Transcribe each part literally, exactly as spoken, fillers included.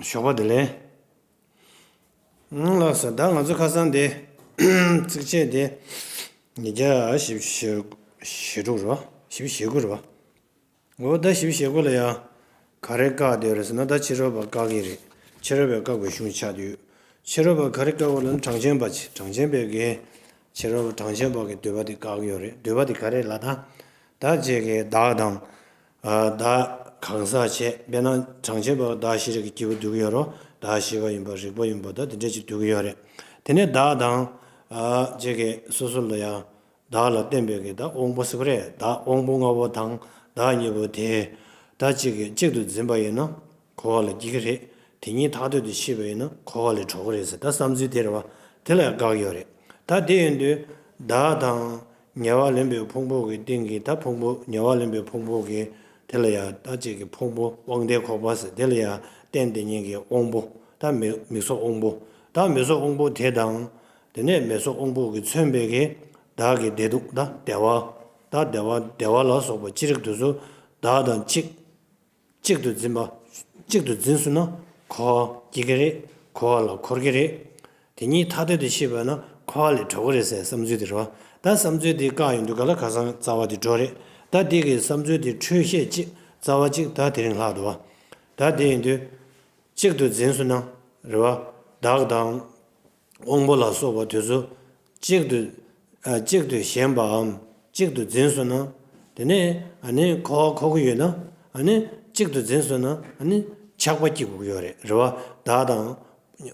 ཞོགས་པ་བདེ་ལེགས། ཨང་། ལགས་སོ། ད་ང་ཚོ་ཁ་སང་དེ་ཚིགས་བཅད་དེ་ཉིས་བརྒྱ་བཞི་བཅུ་ཞེ་དྲུག་རེད་པ། བཞི་བཅུ་ཞེ་དགུ་རེད་པ། འོ་ད་བཞི་བཅུ་ཞེ་དགུ་ལ་ཡང་ག་རེ་བཀག་བསྡད་ཡོད་རེད་ཟེར་ན། ད་ཕྱི་རོལ་པ་བཀག་གི་རེད། ཕྱི་རོལ་པས་བཀག་པའི་གཞུང་ཆགས་བསྡད་ཡོད། ཕྱི་རོལ་པ་ག་རེ་བཀག་པ་ལབ་ན། གྲངས་ཅན་པ་ཅིག་གྲངས་ཅན་པའི་གི་ཕྱི་རོལ་པ་གྲངས་ཅན་པ་གི་འདོད་པ་དེ་བཀག་གི་ཡོད་རེད། འདོད་པ་དེ་ག་རེ་ལབ་ན། ད་ཅིག་གི་བདག་དང་། ཨ། བདག་གང་ཟག་བྱས། དཔེར་ན་གྲངས་ཅན་པ་བདག་ཤེས་རིག་གི་སྐྱེས་བུ་འདོད་ཀྱི་ཡོད་རེད། བདག་ཤེས་པ་ཡིན་པ། རིག་པ་ཡིན་པ། ད་དེ་འདྲ་ཅིག་འདོད་ཀྱི་ཡོད་རེད། དེ་ནས་བདག་དང་། ཨ། ཅིག་གི་སོ་སོ་ལ་ཡང་བདག་ལ་བརྟེན་པའི་གི་ད་དབང་པོ་ཟེར་གྱི་རེད། བདག་དབང་པོ་ལྔ་པོ་དང་བདག་གཉིས་པོ་དེ་ད་ཅིག་གི་གཅིག་ཏུ་འཛིན་པ་ཡིན་ན་འཁོར་བ་ལ་སྐྱེ་གི་རེད། དེ་གཉིས་ཐ་དད་དུ་ཤེས་པ་ཡིན་ན་འཁོར་བ་ལས་གྲོལ་གྱི་རེད་ཟེར། ད་བསམ་ཚུལ་དེ་རེད་པ། དེ་ལ་ཡང་བཀག་ཡོད་རེད། ད་དེ་ཡིན་དུས་བདག་དང་ཉེ་བར་ལེན་པའི་ཕུང་པོ་གི་སྟེང་གི་ད་ཕུང་པོ། ཉེ་བར་ལེན་པའི་ཕུང་པོ་གི་དེ་ལ་ཡང་ད་ཅིག་གི་ཕུང་པོ་དབང་ལྡན་ཁོག་པ་ཟེར། དེ་ལ་ཡང་རྟེན་དེ་ཉིད་ཀྱི་དབང་པོ། ད་མིག་མིག་སོགས་དབང་པོ། ད་མིག་སོགས་དབང་པོ་དེ་དང་། དེ་ནས་མིག་སོགས་དབང་པོ་གིས་མཚོན་པའི་གི་བདག་གི་བདེ་སྡུག་ད་བདེ་བ། ད་བདེ་བ་བདེ་བ་ལ་སོགས་པ་ཅི་རིགས་དེ་ཚོ་བདག་དང་གཅིག་གཅིག་ཏུ་འཛིན་པ། གཅིག་ཏུ་འཛིན་སོང་ན་འཁོར་བ་སྐྱེ་གི་རེད། འཁོར་བ་ལ་འཁོར་གི་རེད། དེ་གཉིས་ཐ་དད་དུ་ཤེས་པ་ན་འཁོར་བ་ལས་གྲོལ་གི་རེད་ཟེར་བསམ་ཚུལ་དེ་རེད་པ། ད་བསམ་ཚུལ་དེ་བཀག་ཡོང་དུས་ག་ལ་ཁ་སང་རྩ་བ་དེ་འགྲོ་རེད། ད་དེ་གི་བསམ་ཚུལ་དེ་འཁྲུལ་བཤད་ཅིག་རྩ་བ་གཅིག་ད་དེ་རིང་ལྷག་འདུག་པ། ད་དེ་ཡིན་དུས་གཅིག་ཏུ་འཛིན་སོང་ན་རེད་པ། བདག་དང་དབང་པོ་ལ་སོགས་པ་དེ་ཚོ་གཅིག་ཏུ། ཨ། གཅིག་ཏུ་ཞེན་པའམ་གཅིག་ཏུ་འཛིན་སོང་ན། དེ་ནས་ཨ་ནི་འཁོར་བ་འཁོར་གྱི་ཡོད་ན། ཨ་ནི་གཅིག་ཏུ་འཛིན་སོང་ན་ཨ་ནི་ཆགས་པ་སྐྱེ་དགོས་ཀྱི་ཡོད་རེད། རེད་པ། བདག་དང་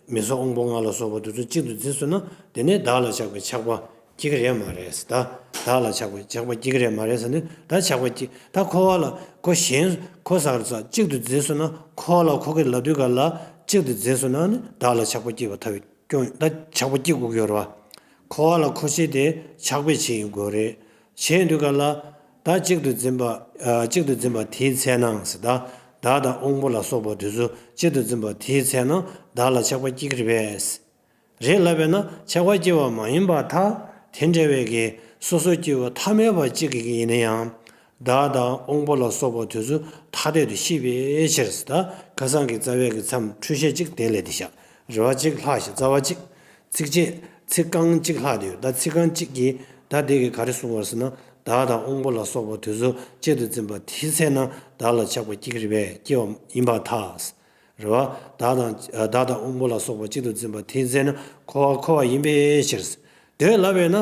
མིག་སོགས་དབང་པོ་ལྔ་ལ་སོགས་པ་དེ་ཚོ་གཅིག་ཏུ་འཛིན་སོང་ན། དེ་ནས་བདག་ལ་ཆགས་པའི་ཆགས་པ་སྐྱེ་གི་རེད་མ་རེད་ཟེར། ད་བདག་ལ་ཆགས་པའི་ཆགས་པ་སྐྱེ་གི་རེད་མ་རེད་ཟེར་ནས། ད་ཆགས་པ་སྐྱེ། ད་འཁོར་བ་ལ་ཁོ་ཞེན། ཁོ་ཟེར་ས་གཅིག་ཏུ་འཛིན་སོང་ན་འཁོར་བ་ལ་འཁོར་གྱི་ལབ་དུས་ག་ལ་གཅིག་ཏུ་འཛིན་སོང་ན་ནི་བདག་ལ་ཆགས་པ་སྐྱེ་བ་ཐལ་བའི་སྐྱོན། ད་ཆགས་པ་སྐྱེ་དགོས་ཀྱི་ཡོད་རེད་པ། འཁོར་བ་ལ་འཁོར་བྱེད་དེ་ཆགས་པའི་ཆེད་ཡིན་དགོས་རེད། བྱས་དུས་ག་ལ་ད་གཅིག་ཏུ་འཛིན་པ། ཨ། གཅིག་ཏུ་འཛིན་པ་དེའི་ཚེ་ན་ཟེར། ད་བདག་དང་དབང་པོ་ལ་སོགས་པ་དེ་ཚོ་གཅིག་ཏུ་འཛིན་པ་དེའི་ཚེ་ན་བདག་ལ་ཆགས་པ་སྐྱེ་གི་རེད་པས། རེད་ལབ་པས་ན་ཆགས་པ་སྐྱེ་བ་མ་ཡིན་པར་ཐལ། དེ་འདྲ་བའི་གི་སོ་སོ་སྐྱེ་བོ་ཐ་མལ་པ་གཅིག་གིས་ཡིན་ན་ཡང་བདག་དང་དབང་པོ་ལ་སོགས་པ་དེ་ཚོ་ཐ་དད་དུ་ཤེས་པའི་ཕྱིར། ད་ཁ་སང་གི་རྩ་བའི་གི་མཚམས་འཁྲུལ་བཤད་གཅིག་དེ་ལས་དེ་བཞག་རེ་བ་གཅིག་ལྷག་ཞིང་རྩ་བ་གཅིག་ཚིགས་བཅད་ཚིག་རྐང་གཅིག་ལྷག་དེ་ཡོད། ད་ཚིག་རྐང་གཅིག་གིས་ད་དེ་གིས་ག་རེ་གསུངས་པ་རེད་ཟེར་ན། བདག་དང་དབང་པོ་ལ་སོགས་པ་དེ་ཚོ་གཅིག་ཏུ་འཛིན་པ་དེའི་ཚེ་ན་བདག་ལ་ཆགས་པ་སྐྱེ་གི་རེད་པས། སྐྱེ་བ་ཡིན་པར་ཐལ། རེད་པ། བདག་དང་བདག་དང་དབང་པོ་ལ་སོགས་པ་གཅིག་ཏུ་འཛིན་པ་དེའི་ཚེ་ན་འཁོར་བ་འཁོར་བ་ཡིན་པའི་ཕྱིར། དེ་ལབ་པས་ན་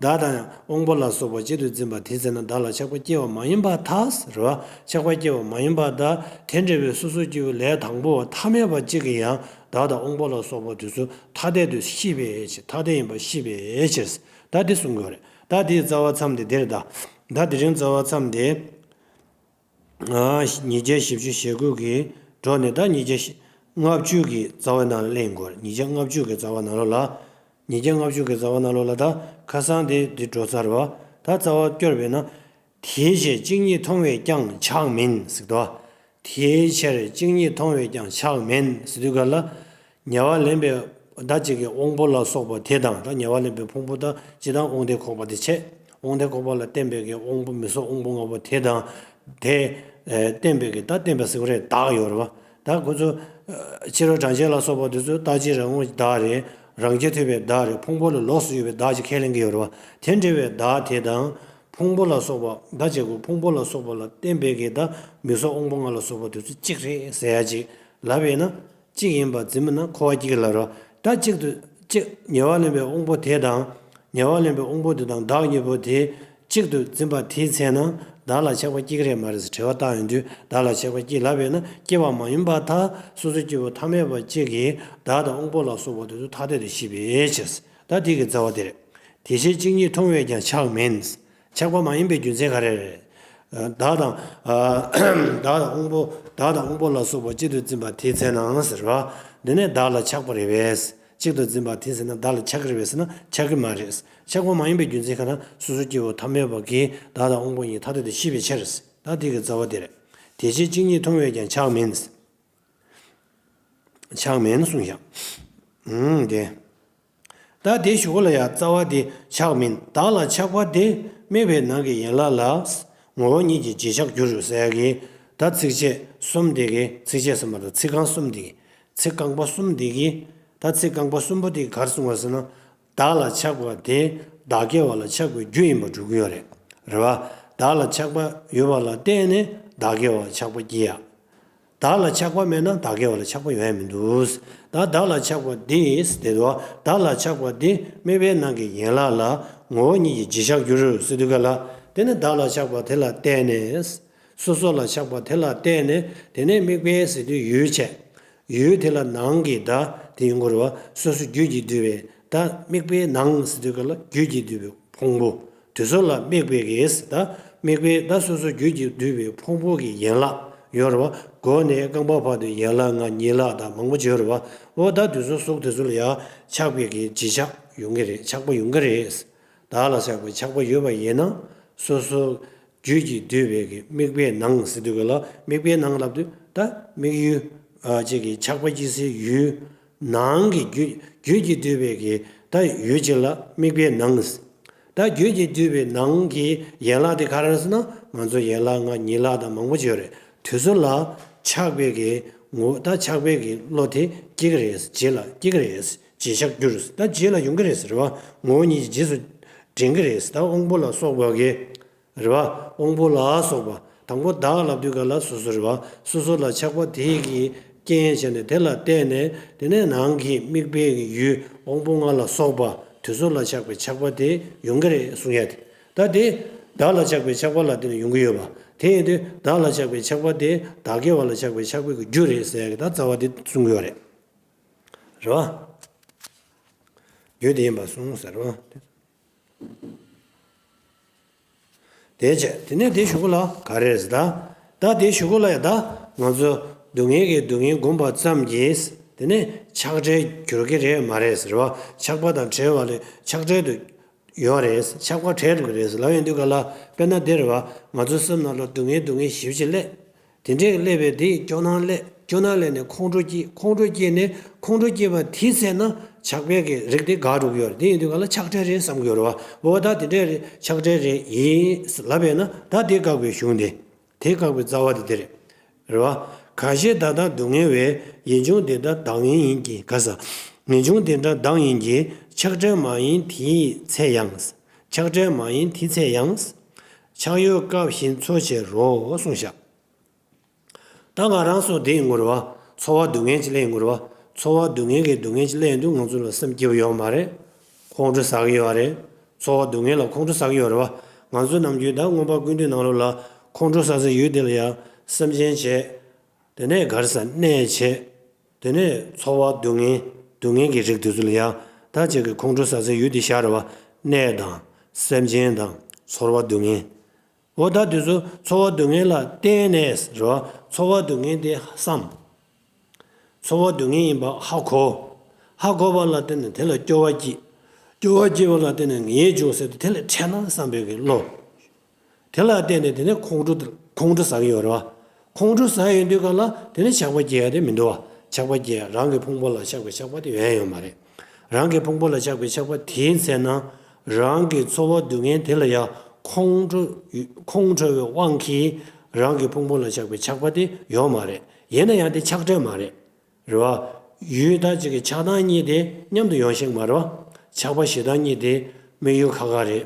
བདག་དང་དབང་པོ་ལ་སོགས་པ་གཅིག་ཏུ་འཛིན་པ་དེའི་ཚེ་ན་བདག་ལ་ཆགས་པ་སྐྱེ་བ་མ་ཡིན་པར་ཐལ། རེད་པ། ཆགས་པ་སྐྱེ་བ་མ་ཡིན་པར་ཐལ། དེ་འདྲ་བའི་སོ་སོ་སྐྱེ་བོ་ལས་དང་པོ་བ་ཐ་མལ་པ་གཅིག་གིས་ཡང་བདག་དང་དབང་པོ་ལ་སོགས་པ་དེ་ཚོ་ཐ་དད་དུ་ཤེས་པའི་ཕྱིར། ཐ་དད་ཡིན་པ་ཤེས་པའི་ཕྱིར། ད་འདི་གསུང་དགོས་རེད། ད་འདིའི་རྩ་བ་མཚམས་དེ་འདིར། ད་ད་དེ་རིང་རྩ་བ་མཚམས་དེ། ཨ། ཉིས་བརྒྱ་བཞི་བཅུ་ཞེ་དགུ་གི་འགྲོ་ནས་ད་ཉིས་བརྒྱ་ལྔ་བཅུ་གི་རྩ་བའི་ནང་ལ་གླེང་དགོས། ཉིས་བརྒྱ་ལྔ་བཅུ་གི་རྩ་བ་ནང་ལོགས་ལ། ཉིས་བརྒྱ་ལྔ་བཅུ་གི་རྩ་བ་ནང་ལོགས་ལ་ད་ཁ་སང་དེ་འདི་འགྲོ་ཚར་བ། ད་རྩ་བ་སྐྱོར་བས་ན། དེའི་ཕྱིར་གཅིག་ཉིད་མཐོང་བས་ཀྱང་ཆགས་མིན་ཟེར་དོ། དེའི་ཕྱིར་གཅིག་ཉིད་མཐོང་བས་ཀྱང་ཆགས་མིན་ཟེར་དུས་ག་ལ། ཉེ་བར་ལེན་པའི་བདག་གཅིག་གི་དབང་པོ་ལ་སོགས་པ་དེ་དང་། ད་ཉེ་བར་ལེན་པའི་ཕུང་པོ་ད་སྤྱིར་བཏང་དབང་ལྡན་ཁོག་པ་དེ་བྱས། དབང་ལྡན་ཁོག་པ་ལ་བརྟེན་པའི་གི་དབང་པོ་མིག་སོགས་དབང་པོ་ལྔ་པོ་དེ་དང་། དེ་ཨེ་བརྟེན་པའི་གི་ད་བརྟེན་པ་ཟེར་བ་རེད། བདག་ཡོད་རེད་པ། ད་ཁོ་ཚོ་ཨ་ཕྱི་རོལ་གྲངས་ཅན་ལ་སོགས་པ་དེ་ཚོ་རྟག་གཅིག་རང་ངོ་བདག་རེད། རང་རྐྱ་ཐུབ་པའི་བདག་རེད། ཕུང་པོ་ལས་ལོགས་སུ་ཡོད་པའི་བདག་ཅིག་ཁས་ལེན་གི་ཡོད་རེད་པ། དེ་འདྲ་བའི་བདག་དེ་དང་། ཕུང་པོ་ལ་སོགས་པ་བདག་གཅིག་གི་ཕུང་པོ་ལ་སོགས་པ་ལ་བརྟེན་པའི་གི་ད་མིག་སོགས་དབང་པོ་ལྔ་ལ་སོགས་པ་དེ་ཚོ་གཅིག་རེད་ཟེར་ཡ་ཅིག་ལབ་པས་ན། གཅིག་ཡིན་པར་འཛིན་པ་ན་འཁོར་བ་སྐྱེ་གི་ལ་རོ། ད་གཅིག་ཏུ་གཅིག་ཉེ་བར་ལེན་པའི་དབང་པོ་དེ་དང་། ཉེ་བར་ལེན་པའི་དབང་པོ་དེ་དང་བདག་གཉིས་པོ་དེ་གཅིག་ཏུ་འཛིན་པ་དེའི་ཚེ་ན་བདག་ལ་ཆགས་པ་སྐྱེ་གི་རེད་མ་རེད་ཟེར་དྲི་བ་བཏང་ཡོང་དུས། བདག་ལ་ཆགས་པ་སྐྱེ་ལབ་པས་ན་སྐྱེ་བ་མ་ཡིན་པར་ཐལ། སོ་སོ་སྐྱེ་བོ་ཐ་མལ་པ་གཅིག་གིས་བདག་དང་དབང་པོ་ལ་སོགས་པ་དེ་ཚོ་ཐ་དད་དུ་ཤེས་པའི་ཕྱིར། ད་དེ་གི་རྩ་བ་དེ་རེད། དེ་ཕྱིར་གཅིག་ཉིད་མཐོང་བས་ཀྱང་ཆགས་མིན། ཆགས་པ་མ་ཡིན་པའི་རྒྱུ་མཚན་ག་རེ་རེད། བདག་དང་། བདག་དང་དབང་པོ། བདག་དང་དབང་པོ་ལ་སོགས་པ་གཅིག་ཏུ་འཛིན་པ་དེའི་ཚེ་ན་ཟེར་བ། འདི་ནས་བདག་ལ་ཆགས་པ་རེད་པས། གཅིག་ཏུ་འཛིན་པ་དེའི་ཚེ་ན་བདག་ལ་ཆགས་ཀྱི་རེད་པས་ཟེར་ན་ཆགས་ཀྱི་མ་རེད། ཆགས་པ་མ་ཡིན་པའི་རྒྱུ་མཚན་ག་ན་སོ་སོ་སྐྱེ་བོ་ཐ་མལ་པ་གིས་བདག་དང་དབང་པོ་གཉིས་ཐ་དད་དུ་ཤེས་པའི་ཕྱིར། ད་དེ་གི་རྩ་བ་དེ་རེད། དེ་ཕྱིར་གཅིག་ཉིད་མཐོང་བས་ཀྱང་ཆགས་མིན། ཆགས་མིན་གསུངས་ཤག་ཨང་། དེ། ད་དེའི་གཞུག་གུ་ལ་ཡང་རྩ་བ་དེ་ཆགས་མིན། བདག་ལ་ཆགས་པ་དེ་དམིགས་པའི་ནང་གི་ཡན་ལག་ལ་ངོ་བོ་ཉིད་ཀྱི་རྗེས་ཆགས་འགྱུར་ཟེར་ཡ་གི། ད་ཚིགས་བཅད་གསུམ་དེ་གི། ཚིགས་བཅད་གསུམ་མ་གཏོགས་ཚིག་རྐང་གསུམ་དེ་གི། ཚིག་རྐང་པ་གསུམ་འདི་གིས། ད་ཚིག་རྐང་པ་གསུམ་པོ་འདི་ག་རེ་གསུངས་པ་ཟེར་ན། བདག་ལ་ཆགས་པ་དེ་བདག་སྐྱེ་བ་ལ་ཆགས་པའི་རྒྱུ་ཡིན་པར་སྒྲུབ་ཀྱི་ཡོད་རེད། རེད་བ། བདག་ལ་ཆགས་པ་ཡོད་པ་ལ་བརྟེན་ནས་བདག་སྐྱེ་བ་ལ་ཆགས་པ་སྐྱེ་ཡ། བདག་ལ་ཆགས་པ་མེད་ན་བདག་སྐྱེ་བ་ལ་ཆགས་པ་ཡོང་ཡ་མི་འདུག། ད་བདག་ལ་ཆགས་པ་འདི་དེ་དུ་བདག་ལ་ཆགས་པ་འདི་དམིགས་པའི་ནང་གི་ཡན་ལག་ལ་ངོ་བོ་ཉིད་ཀྱི་རྗེས་ཆགས་འགྱུར་ཟེར་དུས་ག་ལ། དེ་ནི་བདག་ལ་ཆགས་པ་དེ་ལ་བརྟེན་ནས། སོ་སོ་ལ་ཆགས་པ་དེ་ལ་བརྟེན་ནས་དེ་ནས་དམིགས་པའི་ཟེར་དུས་ཡུལ་བྱས། ཡུལ་དེ་ལ་ནང་གི་བདག་དེ་ཡོང་གི་རེད་བ། སོ་སོ་རྒྱུད་ཀྱིས་བསྡུས་པའི་བདག་དམིགས་པའི་ནང་ཟེར་དུས་ག་ལ་རྒྱུད་ཀྱིས་བསྡུས་པའི་ཕུང་པོ། དེ་ཚོ་ལ་དམིགས་པའི་གེ་ད་དམིགས་པའི་ད་སོ་སོ་རྒྱུད་ཀྱིས་བསྡུས་པའི་ཕུང་པོ་གི་ཡན་ལག་ཡོད་རེད་བ། མགོ་ནས་རྐང་པ་བར་དུ་ཡན་ལག་ལྔ་གཉིས་ལག་དང་མང་པོ་ཅིག་ཡོད་རེད་བ། འོ་ད་དེ་ཚོ་གཟུགས་དེ་ཚོ་ལ་ཡང་ཆགས་པའི་གི་རྗེས་ཆགས་ཡོང་གི་རེད། ཆགས་པ་ཡོང་གི་རེད། བདག་ལ་ཆགས་པའི་ཆགས་པ་ཡོད་པ་ཡིན་ན། སོ་སོ་རྒྱུད་ཀྱིས་བསྡུས་པའི་གི་དམིགས་པའི་ནང་ཟེར་དུས་ག་ལ་དམིགས་པའི་ནང་ལབ་དུས་ད་དམིགས་ཡུལ་ཨ་ཅིག་གི་ཆགས་པ་སྐྱེ་སའི་ཡུལ། ནང་གི་རྒྱུད། རྒྱུད་ཀྱིས་བསྡུས་པའི་གི་ད་ཡུལ་གཅིག་ལ་དམིགས་པའི་ནང་། ད་རྒྱུད་ཀྱིས་བསྡུས་པའི་ནང་གི་ཡན་ལག་དེ་ག་རེ་རེད་ཟེར་ན། ང་ཚོ་ཡན་ལག་ལྔ་གཉིས་ལག་དང་མང་པོ་ཅིག་ཡོད་རེད། དེ་ཚོ་ལ་ཆགས་པའི་གི་ངོ་། ད་ཆགས་པའི་གི་བློ་དེ་སྐྱེ་གི་རེད། རྗེས་ལ་སྐྱེ་གི་རེད། རྗེས་ཆགས་འགྱུར། ད་རྗེས་ལ་ཡོང་གི་རེད་ཟེར་བ། ངོ་བོ་ཉིད་ཀྱི་རྗེས་སུ་འདྲེན་གི་རེད། ད་དབང་པོ་ལ་སོགས་པ་གི་རེད་བ། དབང་པོ་ལ་སོགས་པ། དང་པོ་བདག་ལབ་དུས་ག་ལ་སོ་སོ་རེད་བ། སོ་སོ་ལ་ཆགས་པ་དེ་གིས་རྐྱེན་བྱས་ནས་དེ་ལ་བརྟེན་ནས་དེ་ནས་ནང་གི་དམིགས་པའི་ཡུལ་དབང་པོ་ལྔ་ལ་སོགས་པ་དེ་ཚོ་ལ་ཆགས་པའི་ཆགས་པ་དེ་ཡོང་གི་རེད་གསུང་ཡ་དེ། ད་དེ་བདག་ལ་ཆགས་པའི་ཆགས་པ་ལ་བརྟེན་ནས་ཡོང་གི་ཡོད་པ། དེ་ཡིན་དུས་བདག་ལ་ཆགས་པའི་ཆགས་པ་དེ་བདག་སྐྱེ་བ་ལ་ཆགས་པའི་ཆགས་པའི་རྒྱུ་རེད་ཟེར་ཡ་གི་ད་རྩ་བ་དེ་གསུང་གི་ཡོད་རེད། རེད་བ། རྒྱུ་དེ་ཡིན་པར་གསུངས་ཟེར་བ། དེ་བྱས་དེ་ནས་དེ་གཞུག་གུ་ལ་ག་རེ་རེད་ཟེར་ད། ད་དེ་གཞུག་གུ་ལ་ཡ་ད་ང་ཚོ་སྡུག་བསྔལ་གྱི་སྡུག་བསྔལ་བསྒོམས་པ་ཙམ་གྱིས་དེ་ནས་ཆགས་བྲལ་འགྱུར་གྱི་རེད་མ་རེད་ཟེར་བ། ཆགས་པ་དང་བྲལ་བ་ལས་ཆགས་བྲལ་དུ་ཡོད་རེད། ཆགས་པ་བྲལ་འགྲོ་གི་རེད་ཟེར་ལབ་ཡོང་དུས་ག་ལ། དཔེར་ན་འདི་རེད་བ། ང་ཚོ་སེམས་ནང་ལ་སྡུག་བསྔལ་སྡུག་བསྔལ་ཞེ་པོ་ཅིག་སླེབས། དེ་འདྲའི་སླེབས་པའི་དེ་སྐྱོ་སྣང་སླེབས། སྐྱོ་སྣང་སླེབས་ནས་ཁོང་ཁྲོ་སྐྱེས། ཁོང་ཁྲོ་སྐྱེས་ནས་ཁོང་ཁྲོ་སྐྱེས་པ་དེའི་ཚེ་ན་ཆགས་པའི་གི་རིགས་དེ་འགག་འགྲོ་གི་ཡོད་རེད། དེ་ཡིན་དུས་ག་ལ་ཆགས་བྲལ་རེད་བསམ་གི་ཡོད་རེད་བ། འོ་ད་དེ་འདྲའི་རེད། ཆགས་བྲལ་རེད་ཡིན་ལབ་པས་ན་ད་དེ་བཀག་པའི་གཞུང་དེ། དེ་བཀག་པའི་རྩ་བ་དེ་དེ་རེད། རེད་བ། གང་ཞིག་བདག་ལྟ་སྡུག་བསྔལ་བས། ཡིད་འབྱུང་དེ་ལྟར་བདག་ཡིན་གྱི། ག་ས། ངེས་འབྱུང་དེ་འདྲ་བདག་ཡིན་གྱི། ཆགས་བྲལ་མ་ཡིན་དེའི་ཚེ་ཡང་། ཆགས་བྲལ་མ་ཡིན་དེའི་ཚེ་ཡང་། ཆགས་ཡུལ་སྐབས་བཞིན་འཚོ་བྱེད་རོ་གསུངས་བཞག། ད་ང་རང་ཚོ་འདི་ཡིན་དགོས་རེད་བ། ཚོར་བ་སྡུག་བསྔལ་ཅིག་སླེབས་ཡོང་གི་རེད་བ། ཚོར་བ་སྡུག་བསྔལ་གྱི་སྡུག་བསྔལ་ཅིག་སླེབས་ཡོང་དུས་ང་ཚོ་ལ་སེམས་སྐྱིད་པོ་ཡོད་མ་རེད། ཁོང་ཁྲོ་ཟ་གི་ཡོད་རེད། ཚོར་བ་སྡུག་བསྔལ་ལ་ཁོང་ཁྲོ་ཟ་གི་ཡོད་རེད་བ། ང་ཚོ་ནམ་རྒྱུན་ད་མངོན་པ་ཀུན་བཏུས་ནང་ལོགས་ལ་ཁོང་ཁྲོ་ཟ་སའི་ཡུལ་དེ་ལ་ཡང་སེམས་ཅན་བྱས། དེ་ནས་ག་རེ་ཟ། གནས་བྱས། དེ་ནས་ཚོར་བ་སྡུག་བསྔལ། སྡུག་བསྔལ་གྱི་རིགས་དེ་ཚོ་ལ་ཡང་ད་ཅིག་གི་ཁོང་ཁྲོ་ཟ་སའི་ཡུལ་དེ་བཞག་རེད་བ། གནས་དང་། སེམས་ཅན་དང་། ཚོར་བ་སྡུག་བསྔལ། འོ་ད་དེ་ཚོ་ཚོར་བ་སྡུག་བསྔལ་ལ་བརྟེན་ནས་རེད་བ། ཚོར་བ་སྡུག་བསྔལ་དེ་བསམ། ཚོར་བ་སྡུག་བསྔལ་ཡིན་པ་ཧ་གོ། ཧ་གོ་བ་ལ་བརྟེན་ནས་དེ་ལ་སྐྱོ་བ་སྐྱེས། སྐྱོ་བ་སྐྱེས་པ་ལ་བརྟེན་ནས་ངེས་འབྱུང་ཟེར་ཏེ་དེ་ལ་འཕྲད་ན་བསམ་པའི་གི་བློ། དེ་ལ་བརྟེན་ནས་དེ་ནས་ཁོང་ཁྲོ། ཁོང་ཁྲོ་ཟ་གི་ཡོད་རེད་བ། ཁོང་ཁྲོ་ཟ་ཡོང་དུས་ག་ལ་དེ་ནས་ཆགས་པ་སྐྱེ་ཡ་དེ་མི་འདུག་བ། ཆགས་པ་སྐྱེ་ཡ། རང་གི་ཕུང་པོ་ལ་ཆགས་པའི་ཆགས་པ་དེ་ཡོང་ཡ་ཡོད་མ་རེད། རང་གི་ཕུང་པོ་ལ་ཆགས་པའི་ཆགས་པ་དེའི་ཚེ་ན་རང་གི་ཚོར་བ་སྡུག་བསྔལ་དེ་ལ་ཡང་ཁོང་ཁྲོ། ཁོང་ཁྲོ་བའི་དབང་གིས་རང་གི་ཕུང་པོ་ལ་ཆགས་པའི་ཆགས་པ་དེ་ཡོད་མ་རེད། ཡིན་ན་ཡང་དེ་ཆགས་བྲལ་མ་རེད། རེད་བ། ཡུལ་ད་ཅིག་གི་ཆགས་སྡང་གཉིས་དེ་མཉམ་དུ་ཡོང་ཤེས་མ་རེད་བ། ཆགས་པ་ཞེ་སྡང་གཉིས་དེ་དམིགས་ཡུལ་ཁག་ཁག་རེད།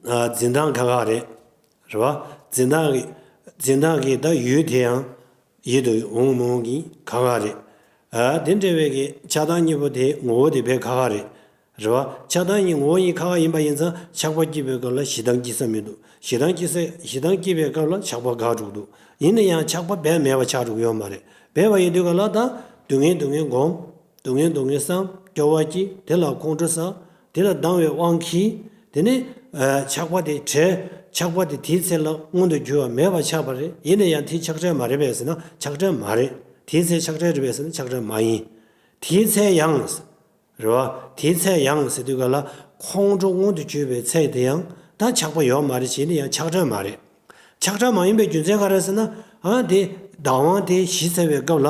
ཨ། འཛིན་སྟངས་ཁག་ཁག་རེད། རེད་བ། འཛིན་སྟངས་ཀྱི། འཛིན་སྟངས་ཀྱི་ད་ཡུལ་དེ་ཡང་ཡིད་དུ་འོང་མི་འོང་གི་ཁག་ཁག་རེད། ཨ། དེ་འདྲ་བའི་གི་ཆགས་སྡང་གཉིས་པོ་དེ་ངོ་བོ་དེ་དཔེ་ཁག་ཁག་རེད། རེད་བ། ཆགས་སྡང་གཉིས་ངོ་བོ་གཉིས་ཁག་ཁག་ཡིན་པ་ཡིན་ཙང་ཆགས་པ་སྐྱེས་པའི་སྐབས་ལ་ཞེ་སྡང་སྐྱེ་ས་མི་འདུག། ཞེ་སྡང་སྐྱེ་ས། ཞེ་སྡང་སྐྱེས་པའི་སྐབས་ལ་ཆགས་པ་འགག་འགྲོ་གི་འདུག། ཡིན་ན་ཡང་ཆགས་པ་རྦད་མེད་པ་ཆགས་འགྲོ་གི་ཡོད་མ་རེད། མེད་པ་ཡིན་དུས་ག་ལ་ད་སྡུག་བསྔལ་སྡུག་བསྔལ་སྒོམ། སྡུག་བསྔལ་སྡུག་བསྔལ་བསམ། སྐྱོ་བ་སྐྱེ། དེ་ལ་ཁོང་ཁྲོ་ཟ། དེ་ལ་སྡང་བའི་དབང་གིས་དེ་ནི། ཨ། ཆགས་པ་དེ་བྲལ། ཆགས་པ་དེ་དེའི་ཚེ་ལ་མངོན་དུ་གྱུར་བ་མེད་པ་ཆགས་པ་རེད། ཡིན་ན་ཡང་དེ་ཆགས་བྲལ་མ་རེད་པས་ཟེར་ན་ཆགས་བྲལ་མ་རེད། དེའི་ཚེ་ཆགས་བྲལ་རེད་པས་ཟེར་ན་ཆགས་བྲལ་མ་ཡིན། དེའི་ཚེ་ཡང་། རེད་བ། དེའི་ཚེ་ཡང་ཟེར་དུས་ག་ལ་ཁོང་ཁྲོ་མངོན་དུ་གྱུར་པའི་ཚེ་དེ་ཡང་ད་ཆགས་པ་ཡོད་མ་རེད། བྱས་ནས་ཡང་ཆགས་བྲལ་མ་རེད། ཆགས་བྲལ་མ་ཡིན་པའི་རྒྱུ་མཚན་ག་རེ་ཟེར་ན། ཨ། དེ་བདག་དབང་དེ་ཞི་ཚར་བའི་སྐབས་ལ།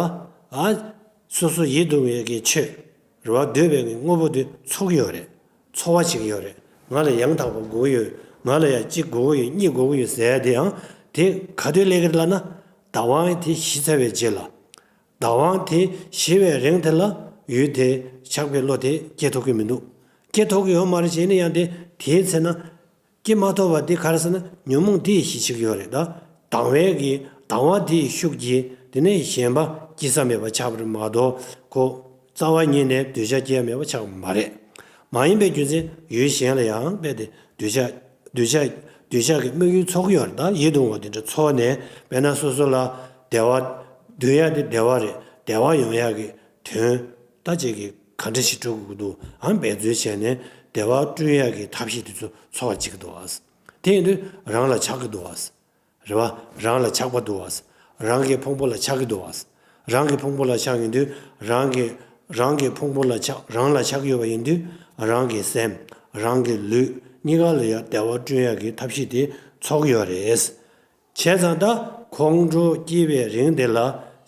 ཨ། སོ་སོ་ཡིད་དུ་འོང་བའི་གི་ཆོས། རེད་བ། འདོད་པའི་གི་དངོས་པོ་དེ་ཚོར་གྱི་ཡོད་རེད། ཚོར་བ་བྱེད་ཀྱི་ཡོད་རེད། ང་ལ་ཡང་དག་པ་དགོས་ཀྱི་ཡོད། ང་ལ་ཡང་གཅིག་དགོས་ཀྱི་ཡོད། གཉིས་དགོས་ཀྱི་ཡོད་ཟེར་ཡ་དེ་ཡང་དེ་ག་དུས་སླེབས་ཀྱི་རེད་ལབ་ན། བདག་དབང་དེ་ཞི་ཚར་བའི་རྗེས་ལ། དང་བ་དེ་ཞི་བའི་རིང་དེ་ལ་ཡུལ་དེ་ཆགས་པའི་བློ་དེ་སྐྱེ་ཐུབ་ཀྱི་མི་འདུག་སྐྱེ་ཐུབ་ཀྱི་ཡོད་མ་རེད། བྱས་ན་ཡང་དེ་དེའི་ཚེ་ན་སྐྱེ་མ་ཐུབ་པ་དེ་ག་རེ་ཟེར་ན། ཉོན་མོངས་དེ་ཡི་གཞི་ཆགས་ཀྱི་ཡོད་རེད། ད་དང་བའི་གི་དང་བ་དེ་ཡི་ཤུགས་ཀྱིས་དེ་ནས་གཞན་པ་སྐྱེ་ས་མེད་པ་ཆགས་པ་རེད་མ་གཏོགས། ཁོ་རྩ་བ་ཉིད་ནས་འདོད་ཆགས་སྐྱེ་ཡ་མེད་པ་ཆགས་པ་མ་རེད། མ་ཡིན་པའི་རྒྱུ་མཚན་ཡུལ་གཞན་ལ་ཡང་རྦད་དེ་འདོད་ཆགས་འདོད་ཆགས་འདོད་ཆགས་ཀྱི་དམིགས་ཡུལ་ཚོར་གྱི་ཡོད་རེད། ད་ཡིད་དུ་འོང་བ་དེ་འདྲ་ཚོར་ནས། དཔེར་ན་སོ་སོ་ལ་བདེ་བ་འདོད་ཡ་དེ་བདེ་བ་རེད། བདེ་བ་ཡོང་ཡ་གི་དོན་ད་ཅིག་གི་ག་འདྲ་ཞིག་སྤྲོད་དགོས་ཀྱི་འདུག་ཨང་འབད་རྩོལ་བྱས་ནས་བདེ་བ་བསྐྲུན་ཡ་གི་ཐབས་ཤེས་དེ་ཚོ་འཚོལ་བ་བྱེད་ཀྱི་འདུག་ཨ། དེ་ཡིན་དུས་རང་ལ་ཆགས་ཀྱི་འདུག་ཨ། རེད་བ། རང་ལ་ཆགས་པ་འདུག་བ། རང་གི་ཕུང་པོ་ལ་ཆགས་ཀྱི་འདུག་བ། རང་གི་ཕུང་པོ་ལ་ཆགས་ཡིན་དུས། རང་གི་རང་གི་ཕུང་པོ་ལ་ཆགས་རང་ལ་ཆགས་ཡོད་པ་ཡིན་དུས། རང་གི་སེམས་རང་གི་ལུས་གཉིས་ཀ་ལ་ཡང་བདེ་བ་བསྐྲུན་ཡག་གི་ཐབས་ཤེས་དེ་འཚོགས་ཡོད་རེད། བྱས་ཙང་ད་ཁོང་ཁྲོ་སྐྱེས་པའི་རིང་དེ་ལ་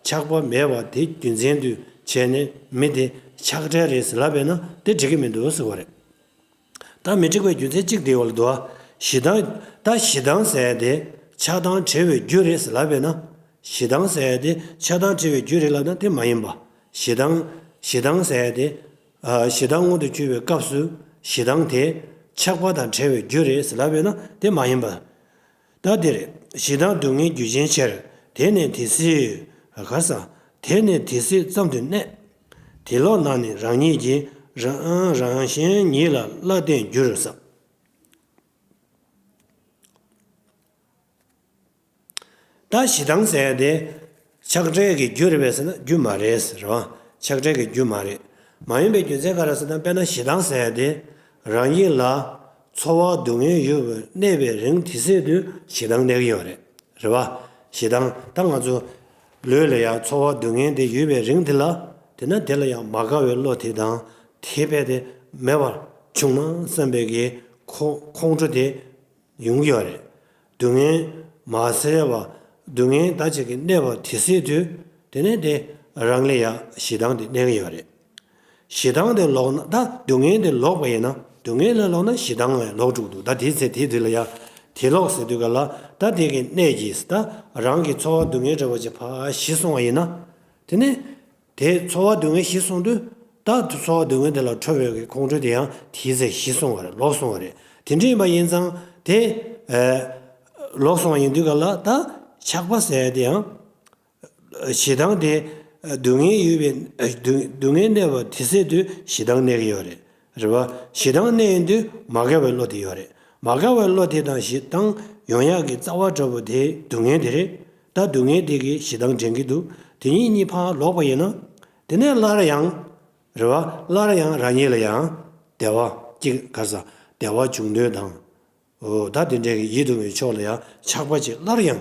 ཆགས་པ་མེད་པ་དེ་རྒྱུ་མཚན་དུ་བྱས་ནས་མི་དེ་ཆགས་བྲལ་རེད་ཟེར་ལབ་པས་ན་དེ་འགྲིག་གི་མི་འདུག་ཟེར་བ་རེད། ད་མི་འགྲིག་པའི་རྒྱུ་མཚན་གཅིག་དེ་ཡོད་ལ་འདུག་ཨ། ཞེ་སྡང་། ད་ཞེ་སྡང་ཟེར་ཡ་དེ་ཆགས་སྡང་བྲལ་བའི་རྒྱུ་རེད་ཟེར་ལབ་པས་ན། ཞེ་སྡང་ཟེར་ཡ་དེ་ཆགས་སྡང་བྲལ་བའི་རྒྱུ་རེད་ལབ་ན་དེ་མ་ཡིན་པ། ཞེ་སྡང་། ཞེ་སྡང་ཟེར་ཡ་དེ། ཨ། ཞེ་སྡང་མངོན་དུ་གྱུར་པའི་སྐབས་སུ་ཞེ་སྡང་དེ་ཆགས་པ་དང་བྲལ་བའི་རྒྱུ་རེད་ཟེར་ལབ་པས་ན་དེ་མ་ཡིན་པ། ད་འདིར་ཞེ་སྡང་སྡུག་བསྔལ་རྒྱུ་ཅན་ཕྱིར། དེ་ནི་དེ་སྲིད་ག་ས། དེ་ནི་དེ་སྲིད་ཙམ་དུ་གནས། དེ་ལོག་ན་ནི་རང་ཉིད་ཀྱིས་རང་རང་གཞན་ཉིད་ལ་བླ་བརྟེན་འགྱུར་ཟེར། ད་ཞེ་སྡང་ཟེར་ཡ་དེ་ཆགས་བྲལ་གྱི་རྒྱུ་རེད་པས་ཟེར་ན་རྒྱུ་མ་རེད་ཟེར་བ། ཆགས་བྲལ་གྱི་རྒྱུ་མ་རེད། མ་ཡིན་པའི་རྒྱུ་མཚན་ག་རེ་ཟེར་ན། དཔེར་ན་ཞེ་སྡང་ཟེར་ཡ་དེ་རང་ཉིད་ལ་ཚོར་བ་སྡུག་བསྔལ་ཡོད་པར་གནས་པའི་རིང་དེ་སྲིད་དུ་ཞེ་སྡང་གནས་ཀྱི་ཡོད་རེད། རེད་བ། ཞེ་སྡང་། ད་ང་ཚོ་ལུས་ལ་ཡང་ཚོར་བ་སྡུག་བསྔལ་དེ་ཡོད་པའི་རིང་དེ་ལ། དེ་ན་དེ་ལ་ཡང་མ་དགའ་བའི་བློ་དེ་དང་། དེ་རྦད་དེ་མེད་པར་བྱུང་ན་བསམ་པའི་གི་ཁོ་ཁོང་ཁྲོ་དེ་ཡོང་གི་ཡོད་རེད། སྡུག་བསྔལ་མ་སེལ་བ། སྡུག་བསྔལ་ད་ཅིག་གི་གནས་པ་དེ་སྲིད་དུ། དེ་ནས་དེ་རང་ལ་ཡང་ཞེ་སྡང་དེ་གནས་ཀྱི་ཡོད་རེད། ཞེ་སྡང་དེ་ལོག་ན། ད་སྡུག་བསྔལ་དེ་ལོག་པ་ཡིན་ན། སྡུག་བསྔལ་ལ་ལོག་ན་ཞེ་སྡང་ཡང་ལོག་འགྲོ་གི་འདུག་ད་དེའི་ཚེ་དེའི་དུས་ལ་ཡང་དེ་ལོག་ཟེར་དུས་ག་ལ། ད་དེ་གི་གནད་ཀྱིས་ད་རང་གི་ཚོར་བ་སྡུག་བསྔལ་འདྲ་བ་ཅིག་ཕར་ཞི་སོང་བ་ཡིན་ན། དེ་ནས་དེ་ཚོར་བ་སྡུག་བསྔལ་ཞི་སོང་དུས། ད་ཚོར་བ་སྡུག་བསྔལ་དེ་ལ་ཁྲོ་བའི་གི་ཁོང་ཁྲོ་དེ་ཡང་དེའི་ཚེ་ཞི་སོང་བ་རེད། ལོག་སོང་བ་རེད། དེ་འདྲ་ཡིན་པ་ཡིན་ཙང་དེ། ཨ། ལོག་སོང་བ་ཡིན་དུས་ག་ལ། ད་ཆགས་པ་ཟེར་ཡ་དེ་ཡང་། ཞེ་སྡང་དེ་སྡུག་བསྔལ་ཡོད་པའི། སྡུག་སྡུག་བསྔལ་གནས་པ་དེ་སྲིད་དུ་ཞེ་སྡང་གནས་ཀྱི་ཡོད་རེད། རེད་བ། ཞེ་སྡང་གནས་ཡོང་དུས་མ་དགའ་བའི་བློ་དེ་ཡོད་རེད། མ་དགའ་བའི་བློ་དེ་དང་ཞེ་སྡང་ཡོང་ཡག་གི་རྩ་བ་འདྲ་པོ་དེ་སྡུག་བསྔལ་དེ་རེད། ད་སྡུག་བསྔལ་དེ་གིས་ཞེ་སྡང་འདྲེན་གྱི་འདུག་དེ་གཉིས་གཉིས་ཕར་ལོག་པ་ཡིན་ན། དེ་ནས་སླར་ཡང་། རེད་བ། སླར་ཡང་རང་ཉིད་ལ་ཡང་བདེ་བ་སྐྱེ། ག་རེ་ཟ། བདེ་བ་འབྱུང་འདོད་དང་། འོ། ད་དེ་འདྲའི་གི་ཡིད་དུ་འོང་བའི་ཕྱོགས་ལ་ཡང་ཆགས་པ་ཅིག་སླར་ཡང་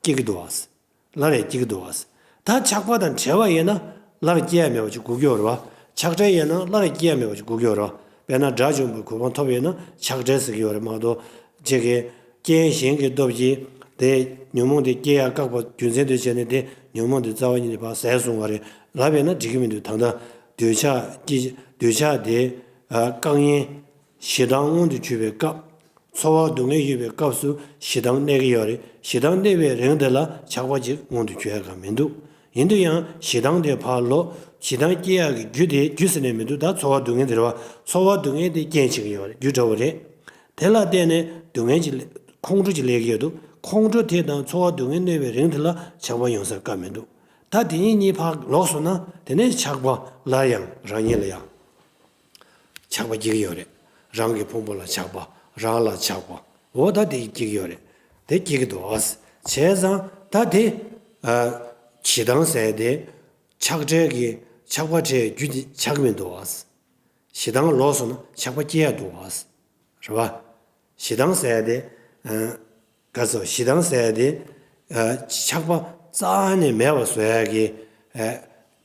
སྐྱེ་གི་འདུག་བ། སླར་ཡང་སྐྱེ་གི་འདུག་བ། ད་ཆགས་པ་དང་བྲལ་བ་ཡིན་ན་སླར་སྐྱེ་ཡ་མེད་པ་ཅིག་དགོས་ཀྱི་ཡོད་རེད་བ། ཆགས་བྲལ་ཡིན་ན་སླར་སྐྱེ་ཡ་མེད་པ་ཅིག་དགོས་ཀྱི་ཡོད་རེད་བ། དཔེར་ན་དགྲ་བཅོམ་པའི་གོ་འཕང་ཐོབ་ཡོད་ན་ཆགས་བྲལ་ཟེར་གྱི་ཡོད་རེད་མ་གཏོགས། ཅིག་གི་རྐྱེན་གཞན་གྱི་སྟོབས་ཀྱིས་དེ་ཉོན་མོངས་དེ་སྐྱེ་ཡ་བཀག་པ་རྒྱུ་མཚན་དུ་བྱས་ནས་དེ་ཉོན་མོངས་དེ་རྩ་བ་ཉིད་ནས་ཕར་ཟད་སོང་བ་རེད་ལབ་ཡོད་ན་འགྲིག་གི་མི་འདུག་ད་ལྟ་འདོད་ཆགས་ཀྱི་འདོད་ཆགས་དེ་བཀག་ཉེན། ཞེ་སྡང་མངོན་དུ་གྱུར་པའི་སྐབས། ཚོར་བ་སྡུག་བསྔལ་ཡོད་པའི་སྐབས་སུ་ཞེ་སྡང་གནས་ཀྱི་ཡོད་རེད། ཞེ་སྡང་གནས་པའི་རིང་དེ་ལ་ཆགས་པ་ཅིག་མངོན་དུ་གྱུར་ཡ་གང་མི་འདུག་ཡིན་དུས་ཡང་ཞེ་སྡང་དེ་ཕར་ལོག་ཞེ་སྡང་སྐྱེ་ཡག་གི་རྒྱུ་དེ། རྒྱུ་ཟེར་ནས་མི་འདུག་ད་ཚོར་བ་སྡུག་བསྔལ་དེ་རེད་བ། ཚོར་བ་སྡུག་བསྔལ་དེ་རྐྱེན་བྱེད་ཀྱི་ཡོད་རེད། རྒྱུ་འདྲ་བོ་རེད། དེ་ལ་བརྟེན་ནས་སྡུག་བསྔལ་གྱི་ཁོང་ཁྲོ་ཅིག་སླེབས་ཀྱི་ཡོད་འདུག་ཁོང་ཁྲོ་དེ་དང་ཚོར་བ་སྡུག་བསྔལ་གནས་པའི་རིང་དེ་ལ་ཆགས་པ་ཡོང་སར་སྐབས་མི་འདུག་ད་དེ་གཉིས་གཉིས་ཕར་ལོག་སོང་ན་དེ་ནས་ཆགས་པ་སླར་ཡང་རང་ཉིད་ལ་ཡང་། ཆགས་པ་སྐྱེ་གི་ཡོད་རེད། རང་གི་ཕུང་པོ་ལ་ཆགས་པ། རང་ལ་ཆགས་པ། འོ་ད་དེ་སྐྱེ་གི་ཡོད་རེད། དེ་སྐྱེ་གི་འདུག་ཨ། བྱས་ཙང་ད་དེ། ཨ། ཞེ་སྡང་ཟེར་དེ། ཆགས་བྲལ་གྱི་ཆགས་པ་བྲལ་རྒྱུ་དེ་ཆགས་མི་འདུག་ཨ། ཞེ་སྡང་ལོག་སོང་ན་ཆགས་པ་སྐྱེ་ཡ་འདུག་ཨ། རེད་བ། ཞེ་སྡང་ཟེར་དེ། ཨ། ག་ཚོད་ཞེ་སྡང་ཟེར་དེ། ཨ། ཆགས་པ་རྩ་ནས་མེད་པ་བཟོ་ཡ་གི། ཨ།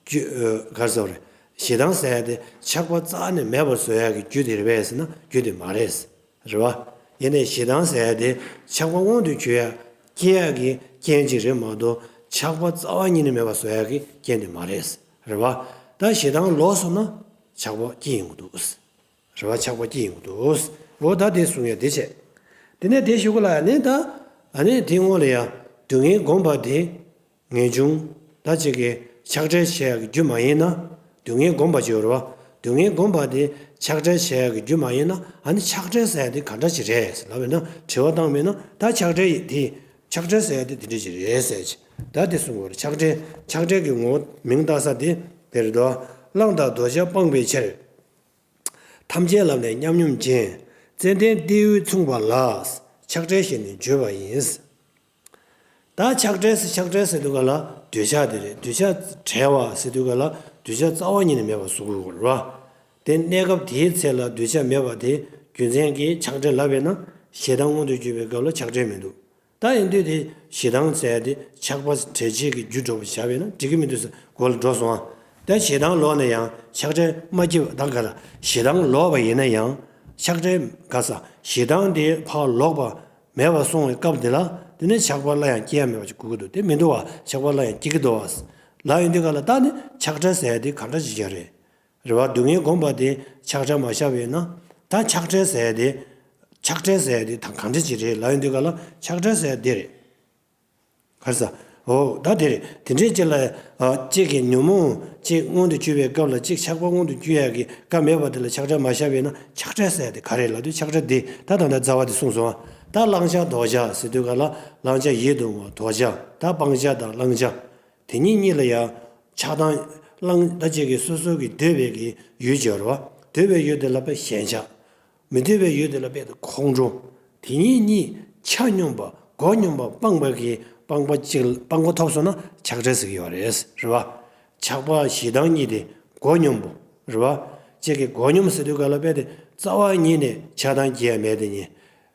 རྒྱུ། ཨ། ག་ཚོད་རེད། ཞེ་སྡང་ཟེར་དེ་ཆགས་པ་རྩ་ནས་མེད་པ་བཟོ་ཡ་གི་རྒྱུ་དེ་རེད་པས་ཟེར་ན་རྒྱུ་དེ་མ་རེད། རེད་བ། ཡིན་ནའི་ཞེ་སྡང་ཟེར་དེ་ཆགས་པ་མངོན་དུ་གྱུར་ཡ་སྐྱེ་ཡ་གི་རྐྱེན་ཅིག་རེད་མ་གཏོགས་ཆགས་པ་རྩ་བ་ཉིད་ནས་མེད་པ་བཟོ་ཡ་གི་རྐྱེན་དེ་མ་རེད། རེད་བ། ད་ཞེ་སྡང་ལོག་སོང་ན་ཆགས་པ་སྐྱེ་ཡོང་གི་འདུག་རེ་བ་ཆགས་པ་སྐྱེ་ཡོང་གི་འདུག་འོ་ད་དེ་གསུང་ཡ་དེ་བྱས། དེ་ནས་དེ་གཞུག་གུ་ལ་ཡ་ནི་ད། ཨ་ནི་དེ་སྔོན་ལ་ཡ་སྡུག་བསྔལ་བསྒོམས་པ་དེ་ངེས་འབྱུང་ད་ཅིག་གི་ ཆགས་བྲལ་བྱེད་ཡག་གི་རྒྱུ་མ་ཡིན་ན། སྡུག་བསྔལ་བསྒོམ་པ་ཅིག་ཡོད་རེད་བ། སྡུག་བསྔལ་བསྒོམ་པ་དེ་ཆགས་བྲལ་བྱེད་ཡག་གི་རྒྱུ་མ་ཡིན་ན། ཨ་ནི་ཆགས་བྲལ་ཟེར་ཡག་དེ་ག་འདྲ་ཅིག་རེད་ལབ་པ་ཡིན་ན། དྲི་བ་བཏང་བ་ཡིན་ན། ད་ཆགས་བྲལ་དེ། ཆགས་བྲལ་ཟེར་ཡག་དེ་དེ་འདྲ་ཅིག་རེད་ཟེར་ཅིག་ད་དེ་གསུང་དགོས་རེད། ཆགས་བྲལ། ཆགས་བྲལ་གྱི་ངོ་བོ་མིང་བཏགས་ས་དེ་དེ་རེད་དོ། བླང་དང་འདོར་བྱ་སྤངས་པའི་ཕྱིར། ཐམས་ཅད་ལམ་ནས་མཉམ་སྙོམས་ཅན། ཙནྡན་ཏེའུས་མཚུངས་པ་ལ། ཆགས་བྲལ་ཞེས་ནི་བརྗོད་པ་ཡིན། ད་ཆགས་བྲལ་ཟེར། ཆགས་བྲལ་ཟེར་དུས་ག་ལ་འདོད་ཆགས་དེ་རེད། འདོད་ཆགས་བྲལ་བ་ཟེར་དུས་ག་ལ་འདོད་ཆགས་རྩ་བ་ཉིད་ནས་མེད་པ་བཟོ་དགོས་རེད་བ། དེ་གནས་སྐབས་དེའི་ཚེ་ལ་འདོད་ཆགས་མེད་པ་དེ་རྒྱུ་མཚན་གྱིས་ཆགས་བྲལ་ལབ་པས་ན། ཞེ་སྡང་མངོན་དུ་གྱུར་པའི་སྐབས་ལ་ཆགས་བྲལ་མི་འདུག་ད་ཡིན་དུས་དེ་ཞེ་སྡང་ཟེར་ཡ་དེ་ཆགས་པ་བྲལ་བྱེད་ཀྱི་རྒྱུ་འདྲ་པོ་བཞག་པས་ན་འགྲིག་གི་མི་འདུག་ཟེར་གོ་ལ་འགྲོ་སོང་ཨ། ད་ཞེ་སྡང་ལོག་ན་ཡང་ཆགས་བྲལ་མ་སྐྱེས་པ་ད་ག་ལ་ཞེ་སྡང་ལོག་པ་ཡིན་ན་ཡང་ཆགས་བྲལ་ག་ས་ཞེ་སྡང་དེ་ཕར་ལོག་པ་མེད་པ་སོང་བའི་སྐབས་དེ་ལ་དེ་ནས་ཆགས་པ་སླར་ཡང་སྐྱེ་ཡ་མེད་པ་ཅིག་དགོས་ཀྱི་འདུག་དེ་མི་འདུག་བ། ཆགས་པ་སླར་ཡང་སྐྱེ་གི་འདུག་བ། ལབ་ཡོང་དུས་ག་ལ་ད་ནི་ཆགས་བྲལ་ཟེར་ཡ་དེ་ག་འདྲ་ཅིག་ཡོད་རེད། རེད་བ། སྡུག་བསྔལ་བསྒོམ་པ་དེ་ཆགས་བྲལ་མ་བཞག་པས་ན། ད་ཆགས་བྲལ་ཟེར་ཡ་དེ། ཆགས་བྲལ་ཟེར་ཡ་དེ་ད་གང་འདྲ་ཅིག་རེད་ལབ་ཡོང་དུས་ག་ལ་ཆགས་བྲལ་ཟེར་ཡ་དེ་རེད། ག་རེ་ཟ། འོ་ད་དེ་རེད། དེ་འདྲའི་ཅིག་ལ། ཨ། གཅིག་གི་ཉོན་མོངས་གཅིག་མངོན་དུ་གྱུར་པའི་སྐབས་ལ་གཅིག་ཆགས་པ་མངོན་དུ་གྱུར་ཡ་གི་སྐབས་མེད་པ་དེ་ལ་ཆགས་བྲལ་མ་བཞག་པས་ན་ཆགས་བྲལ་ཟེར་ཡ་དེ་ག་རེད་ལབ་དུས་ཆགས་བྲལ་དེ་ད་ད་ལྟ་རྩ་བ་དེ་གསུངས་སོང་ཨ། ད་བླང་བྱ་འདོར་བྱ་ཟེར་དུས་ག་ལ་བླང་བྱ་ཡིད་དུ་འོང་བ་འདོར་བྱ། ད་སྤང་བྱ་དང་བླང་བྱ། དེ་གཉིས་གཉིས་ལ་ཡང་ཆགས་སྡང་བླང་ད་ཅིག་གི་སོ་སོ་གི་འདོད་པའི་གི་ཡུལ་ཅིག་ཡོད་རེད་བ། འདོད་པའི་ཡུལ་དེ་ལ་དཔེ་ཞེན་ཆགས། མི་འདོད་པའི་ཡུལ་དེ་ལ་དཔེ་ཁོང་ཁྲོ། དེ་གཉིས་གཉིས་ཆ་སྙོམས་པ་མགོ་སྙོམས་པ་སྤངས་པ་གི་སྤངས་པ་ཅིག་སྤངས་པ་ཐོབ་སོང་ན་ཆགས་བྲལ་ཟེར་གྱི་ཡོད་རེད། རེད་བ། ཆགས་པ་ཞེ་སྡང་གཉིས་དེ་མགོ་སྙོམས་པོ། རེད་བ། ཅིག་གི་མགོ་སྙོམས་ཟེར་དུས་ག་ལ་དཔེ་དེ་རྩ་བ་ཉིད་ནས་ཆགས་སྡང་སྐྱེ་ཡ་མེད་དེ་གཉིས།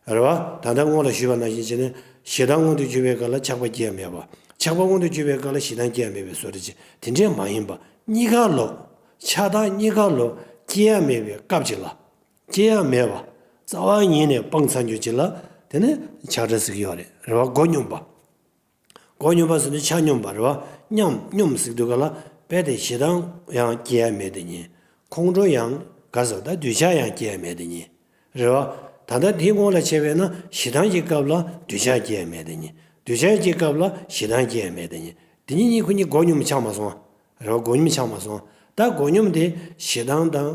རེད་བ། ད་ལྟ་སྔོན་ལ་ཞུས་པ་ནང་བཞིན་བྱས་ནས་ཞེ་སྡང་མངོན་དུ་གྱུར་པའི་སྐབས་ལ་ཆགས་པ་སྐྱེ་ཡ་མེད་པ། ཆགས་པ་མངོན་དུ་གྱུར་པའི་སྐབས་ལ་ཞེ་སྡང་སྐྱེ་ཡ་མེད་པའི་བཟོ་འདྲ་ཅིག་དེ་འདྲས་མ་ཡིན་པ། གཉིས་ཀ་ལོ། ཆགས་སྡང་གཉིས་ཀ་ལོ་སྐྱེ་ཡ་མེད་པའི་སྐབས་ཅིག་ལ། སྐྱེ་ཡ་མེད་པ། རྩ་བ་ཉིད་ནས་སྤངས་ཚར་རྒྱུ་ཅིག་ལ་དེ་ནི་ཆགས་བྲལ་ཟེར་གྱི་ཡོད་རེད། རེད་བ། མགོ་སྙོམས་པ། མགོ་སྙོམས་པ་ཟེར་དུས་ཆ་སྙོམས་པ་རེད་བ། མཉམ་སྙོམས་ཟེར་དུས་ག་ལ་དཔེ་དེ་ཞེ་སྡང་ཡང་སྐྱེ་ཡ་མེད་དེ་གཉིས། ཁོང་ཁྲོ་ཡང་ག་ཟེར་ད་འདོད་ཆགས་ཡང་སྐྱེ་ཡ་མེད་དེ་གཉིས། རེད་བ། ད་ལྟ་དེའི་སྔོན་ལ་བྱས་པས་ན་ཞེ་སྡང་གི་སྐབས་ལ་འདོད་ཆགས་སྐྱེ་ཡ་མེད་དེ་གཉིས། འདོད་ཆགས་ཀྱི་སྐབས་ལ་ཞེ་སྡང་སྐྱེ་ཡ་མེད་དེ་གཉིས། དེ་གཉིས་གཉིས་ཁོ་གཉིས་མགོ་སྙོམས་ཆགས་མ་སོང་། རེད་བ། མགོ་སྙོམས་ཆགས་མ་སོང་། ད་མགོ་སྙོམས་དེ་ཞེ་སྡང་དང་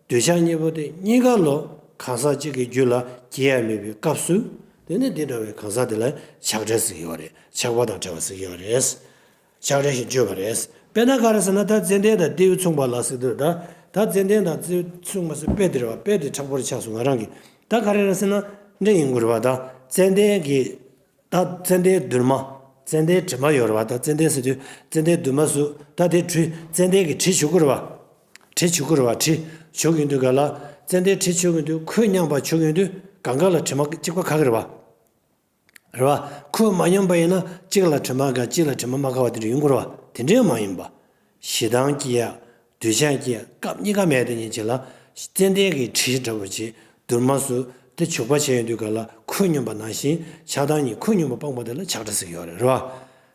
འདོད་ཆགས་གཉིས་པོ་དེ་གཉིས་ཀ་ལོ་གང་ཟག་གཅིག་གི་རྒྱུད་ལ་སྐྱེ་ཡ་མེད་པའི་སྐབས་སུ། དེ་ནི་དེ་འདྲ་བའི་གང་ཟག་དེ་ལ་ཆགས་བྲལ་ཟེར་གྱི་ཡོད་རེད། ཆགས་པ་དང་བྲལ་བ་ཟེར་གྱི་ཡོད་རེད། ཆགས་བྲལ་ཞེས་བརྗོད་པ་རེད། དཔེར་ན་ག་རེ་ཟེར་ན་ད་ཙནྡན་དང་ཏེའུ་མཚུངས་པ་ལ་ཟེར་དུས་ད། ད་ཙནྡན་དང་ཏེའུ་མཚུངས་པ་ཟེར་དཔེ་དེ་རེད་བ། དཔེ་དེ་མཁྲེགས་པོར་ཆགས་སོང་ང་རང་གིས། ད་ག་རེ་རེད་ཟེར་ན་འདྲ་ཡིན་དགོས་རེད་བ། ད་ཙནྡན་གྱི། ད་ཙནྡན་བདུན་མ། ཙནྡན་དྲི་མ་ཡོད་རེད་བ། ད་ཙནྡན་ཟེར་དུས་ཙནྡན་བདུན་མ་ཟུག་ད་དེ་དྲི། ཙནྡན་གྱི་དྲི་བྱུག་གི་རེད་བ། དྲི་བྱུག་གི་རེད་བ། དྲི་བྱུག་ཡོང་དུས་ག་ལ། ཙནྡན་དྲི་བྱུག་ཡོང་དུས་ཁོད་མཉམ་པ་བྱུག་ཡོང་དུས་གང་ག་ལ་དྲི་མ་གཅིག་པ་ག་གི་རེད་བ། རེད་བ། ཁོད་མ་མཉམ་པ་ཡིན་ན་གཅིག་ལ་དྲི་མ་ག་གཅིག་ལ་དྲི་མ་མ་ག་བ་དེ་འདྲ་ཡོང་གི་རེད་བ། དེ་འདྲས་མ་ཡིན་པ། ཞེ་སྡང་སྐྱེ་ཡ། འདོད་ཆགས་སྐྱེ་ཡ་སྐབས་གཉིས་ཀ་མེད་དེ་ཉིད་ཅིག་ལ། ཙནྡན་གྱི་དྲི་འདྲ་བོ་ཅིག་བདུན་མ་སུ་དེ་བྱུག་པ་བྱས་ཡོང་དུས་ག་ལ་ཁོད་སྙོམས་པ་ནང་བཞིན་ཆགས་སྡང་གཉིས་ཁོད་སྙོམས་པ་སྤངས་པ་དེ་ལ་ཆགས་བྲལ་ཟེར་གྱི་ཡོད་རེད། རེད་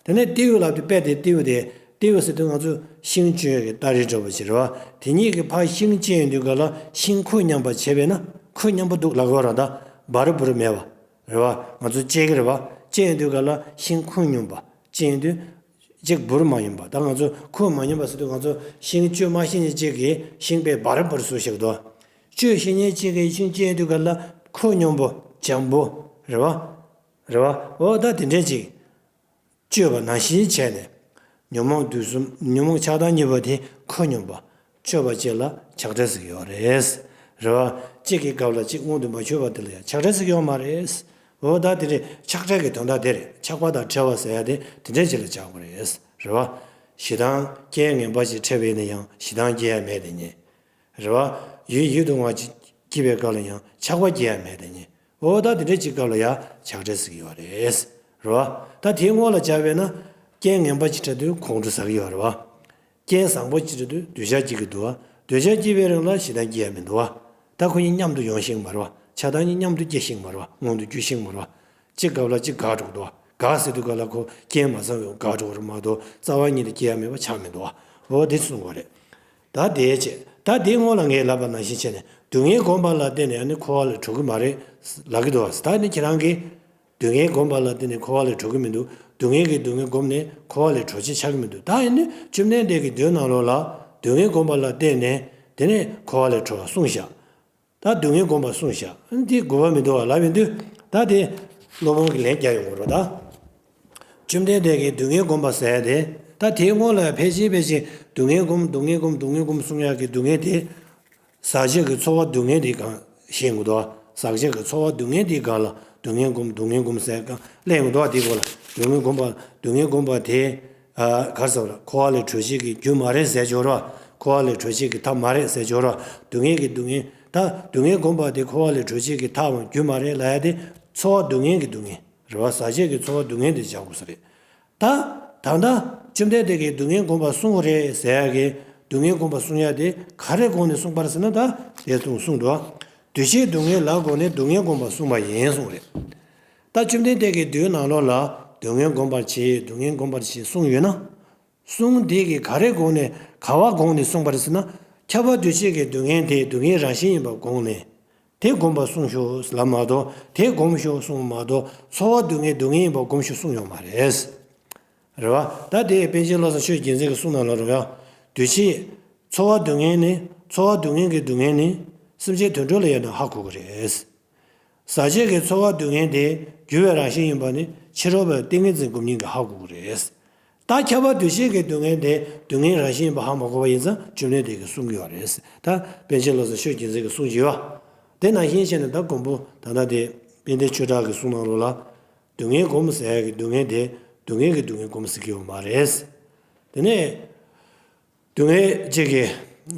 བ། དེ་ནས་ཏེའུ་ལབ་དུས་དཔེ་དེ་ཏེའུ་དེ། ཏེའུ་ཟེར་དུས་ང་ཚོ་ཤིང་གཅོད་ཀྱི་སྟ་རེ་འདྲ་བོ་ཅིག་རེད་བ། དེ་གཉིས་ཀྱི་ཕར་ཤིང་གཅད་ཡོང་དུས་ག་ལ་ཤིང་ཁོད་མཉམ་པ་བྱས་པས་ན་ཁོད་མཉམ་པོ་འདུག་ལབ་དགོས་རེད་ད། འབར་འབུར་མེད་པ། རེད་བ། ང་ཚོ་གཅད་ཀྱི་རེད་བ། གཅད་ཡོང་དུས་ག་ལ་ཤིང་ཁོད་སྙོམས་པ། གཅད་ཡོང་དུས། གཅིག་འབུར་མ་ཡིན་པ། ད་ང་ཚོ་ཁོད་མ་སྙོམས་པ་ཟེར་དུས་ང་ཚོ་ཤིང་གཅོད་མ་ཤེས་མཁན་གཅིག་གིས་ཤིང་དཔེ་འབར་འབུར་བཟོས་བཞག་འདུག་གཅོད་ཤེས་མཁན་གཅིག་གིས་ཤིང་གཅད་ཡོང་དུས་ག་ལ་ཁོད་སྙོམས་པོ་འཇམ་པོ། རེད་བ། རེད་བ། འོ་ད་དེ་འདྲས་ཅིག་གཅོད་པ་ནང་བཞིན་བྱས་ནས། ཉོན་མོངས་དུག་གསུམ། ཉོན་མོངས་ཆགས་སྡང་གཉིས་པོ་དེ་ཁོད་སྙོམས་པ། གཅོད་པ་བཅས་ལ་ཆགས་བྲལ་ཟེར་གྱི་ཡོད་རེད། རེད་བ། གཅིག་གི་སྐབས་ལ་གཅིག་མངོན་དུ་མ་གྱུར་པ་དེ་ལ་ཡང་ཆགས་བྲལ་ཟེར་གྱི་ཡོད་མ་རེད། འོ་ད་དེ་རེད། ཆགས་བྲལ་གྱི་དོན་དག་དེ་རེད། ཆགས་པ་དང་བྲལ་བ་ཟེར་ཡ་དེ་དེ་འདྲས་ཅིག་ལ་ཆགས་པ་རེད། རེད་བ། ཞེ་སྡང་རྐྱེན་ངན་པ་ཞིག་འཕྲད་པ་ཡིན་ན་ཡང་ཞེ་སྡང་སྐྱེ་ཡ་མེད་དེ་ཉིད། རེད་བ། ཡུལ་ཡིད་དུ་འོང་བ་ཅིག་སྐྱེས་པའི་སྐབས་ལ་ཡང་ཆགས་པ་སྐྱེ་ཡ་མེད་དེ་ཉིད། འོ་ད་དེ་འདྲ་ཅིག་སྐབས་ལ་ཡང་ཆགས་བྲལ་ཟེར་གྱི་ཡོད་རེད། རེད་བ། ད་དེའི་སྔོན་ལ་བྱས་པས་ན་རྐྱེན་ངན་པ་ཅིག་འཕྲད་དུས་ཁོང་ཁྲོ་ཟ་གི་ཡོད་རེད་བ། རྐྱེན་བཟང་པོ་ཅིག་འཕྲད་དུས་འདོད་ཆགས་སྐྱེ་གི་འདུག་བ། འདོད་ཆགས་སྐྱེས་པའི་རིང་ལ་ཞེ་སྡང་སྐྱེ་ཡ་མི་འདུག་བ། ད་ཁོ་གཉིས་མཉམ་དུ་ཡོང་ཤེས་མ་རེད་བ། ཆགས་སྡང་གཉིས་མཉམ་དུ་སྐྱེ་ཤེས་མ་རེད་བ། མངོན་དུ་གྱུར་ཤེས་མ་རེད་བ། གཅིག་སྐབས་ལ་གཅིག་འགག་འགྲོ་གི་འདུག་བ། འགག་ཟེར་དུས་ག་ལ་ཁོ་རྐྱེན་མ་བཟང་བའི་འགག་འགྲོ་གི་རེད་མ་གཏོགས་རྩ་བ་ཉིད་དུ་སྐྱེ་ཡ་མེད་པ་ཆགས་མི་འདུག་བ། འོ་དེ་གསུང་དགོས་རེད། ད་དེའི་ཆེད་ད་དེའི་སྔོན་ལ་ངས་ལབ་པ་ནང་བཞིན་བྱས་ནས་སྡུག་བསྔལ་བསྒོམས་པ་ལ་བརྟེན་ནས་ཨ་ནི་འཁོར་བ་ལས་གྲོལ་གི་མ་རེད་ལབ་ཀྱི་འདུག་བ། ད་ནི་ཁྱེད་རང་གིས། སྡུག་བསྔལ་བསྒོམས་པ་ལ་བརྟེན་ནས་འཁོར་བ་ལས་གྲོལ་གྱི་མི་འདུག་སྡུག་བསྔལ་གྱི་སྡུག་བསྔལ་བསྒོམས་ནས་འཁོར་བ་ལས་གྲོལ་བྱེད་ཆགས་ཀྱི་མི་འདུག་ད་ཡིན་ནི་བཅོམ་ལྡན་འདས་ཀྱིས་མདོའི་ནང་ལོགས་ལ་སྡུག་བསྔལ་བསྒོམས་པ་ལ་བརྟེན་ནས་དེ་ནས་འཁོར་བ་ལས་གྲོལ་བ་གསུངས་བཞག་ད་སྡུག་བསྔལ་བསྒོམས་པ་གསུངས་བཞག་འདི་དགོས་པ་མི་འདུག་བ་ལབ་ཡིན་དུས། ད་དེ་སློབ་དཔོན་གྱིས་ལན་རྒྱག་ཡོང་གི་རེད་ད། བཅོམ་ལྡན་འདས་ཀྱིས་སྡུག་བསྔལ་བསྒོམས་པ་ཟེར་ཏེ། ད་དེའི་སྔོན་ལ་ཕལ་ཆེར་ཕལ་ཆེར་སྡུག་བསྔལ་བསྒོམ་སྡུག་བསྔལ་བསྒོམ་སྡུག་བསྔལ་བསྒོམ་གསུང་ཡག་གི་སྡུག་བསྔལ་དེ། ཟག་བཅས་ཀྱི་ཚོར་བ་སྡུག་བསྔལ་དེའི་སྒང་ཞེས་གོ་དོ། ཟག་བཅས་ཀྱི་ཚོར་བ་སྡུག་བསྔལ་དེའི་སྒང་ལ་སྡུག་བསྔལ་བསྒོམ་སྡུག་བསྔལ་བསྒོམ་ཟེར་སྒང་གླེང་གོ་དོ། དེའི་སྐོར་ལ་སྡུག་བསྔལ་བསྒོམ་པ་སྡུག་བསྔལ་བསྒོམ་པ་དེ། ག་རེ་ཟེར་བ་རེད། འཁོར་བ་ལས་གྲོལ་བྱེད་ཀྱི་རྒྱུ་མ་རེད་ཟེར་ཆོག་ར། འཁོར་བ་ལས་གྲོལ་བྱེད་ཀྱི་ཐབས་མ་རེད་ཟེར་ཆོག་ར། སྡུག་བསྔལ་གྱི་སྡུག་བསྔལ། ད་སྡུག་བསྔལ་བསྒོམ་པ་དེ་འཁོར་བ་ལས་གྲོལ་བྱེད་ཀྱི་ཐབས་རྒྱུ་མ་རེད་ལབ་ཡ་དེ། ཚོར་བ་སྡུག་བསྔལ་གྱི་སྡུག་བསྔལ་རེད་བ། ཟག་བཅས་ཀྱི་ཚོར་བ་སྡུག་བསྔལ་དེ་བཞག་དགོས་ས་རེད། ད། ད་ལྟ། བཅོམ་ལྡན་འདས་ཀྱིས་སྡུག་བསྔལ་བསྒོམ་པ་གསུང་གི་རེད་ཟེར་ཡ་གི། སྡུག་བསྔལ་བསྒོམ་པ་གསུང་ཡ་དེ་ག་རེ་དགོངས་ནས་གསུངས་པ་རེད་ཟེར་ན། ད་དེ་གསུངས་གསུངས་འདུག་འདུ་བྱེད་སྡུག་བསྔལ་ལ་དགོངས་ནས་སྡུག་བསྔལ་བསྒོམ་པ་གསུངས་པ་ཡིན་གསུངས་རེད། ད་བཅོམ་ལྡན་འདས་ཀྱིས་མདོའི་ནང་ལོགས་ལ་སྡུག་བསྔལ་བསྒོམ་པར་བྱེད་སྡུག་བསྔལ་བསྒོམ་པར་བྱེད་གསུངས་ཡོད་ན། གསུང་དེ་གིས་ག་རེ་དགོངས་ནས་ག་བ་དགོངས་ནས་གསུངས་པ་རེད་ཟེར་ན། ཁྱབ་པ་འདུ་བྱེད་ཀྱི་སྡུག་བསྔལ་དེ་སྡུག་བསྔལ་རང་བཞིན་ཡིན་པ་དགོངས་ནས། དེ་བསྒོམ་པ་གསུངས་ཤོག་ལབ་མ་གཏོགས། དེ་བསྒོམ་ཤོག་གསུངས་མ་གཏོགས། ཚོར་བ་སྡུག་བསྔལ་སྡུག་བསྔལ་ཡིན་པ་བསྒོམ་ཤོག་གསུངས་ཡོད་མ་རེད། རེད་བ། ད་དེ་པཎ་ཆེན་བློ་བཟང་ཆོས་རྒྱལ་མཚན་གྱིས་གསུངས་ན་ལ་རེད་བ། འདུ་བྱེད། ཚོར་བ་སྡུག་བསྔལ་ནི། ཚོར་བ་སྡུག་བསྔལ་གྱི་སྡུག་བསྔལ་ནི། སེམས་ཅན་དུད་འགྲོ་ལ་ཡོད་ན་ཧ་གོ་གི་རེད། ཟག་བཅས་ཀྱི་ཚོར་བ་སྡུག་བསྔལ་དེ་འགྱུར་བའི་རང་བཞིན་ཡིན་པ་ནི་ཕྱི་རོལ་པའི་ཏིང་ངེ་འཛིན་སྒོམ་ཉིད་ཀྱིས་ཧ་གོ་གི་རེད། ད་ཁྱབ་པ་འདུ་བྱེད་ཀྱི་སྡུག་བསྔལ་དེ་སྡུག་བསྔལ་རང་བཞིན་ཡིན་པ་ཧ་མ་གོ་བ་ཡིན་ཙང་བཅོམ་ལྡན་འདས་ཀྱིས་གསུང་གི་ཡོད་རེད། ད་པཎ་ཆེན་བློ་བཟང་ཆོས་རྒྱལ་མཚན་གྱིས་གསུངས་བཞག་པ། དེ་ནང་བཞིན་བྱས་ནས་ད་མགོན་པོ་ད་ལྟ་དེ་དཔལ་ལྡན་ཆོས་གྲགས་ཀྱིས་གསུངས་གནང་ལོ་ལ། སྡུག་བསྔལ་བསྒོམ་ཟེར་ཡ་གི་སྡུག་བསྔལ་དེ་སྡུག་བསྔལ་གྱི་སྡུག་བསྔལ་བསྒོམ་ཟེར་གྱི་ཡོད་མ་རེད། དེ་ནས། སྡུག་བསྔལ་གཅིག་གི་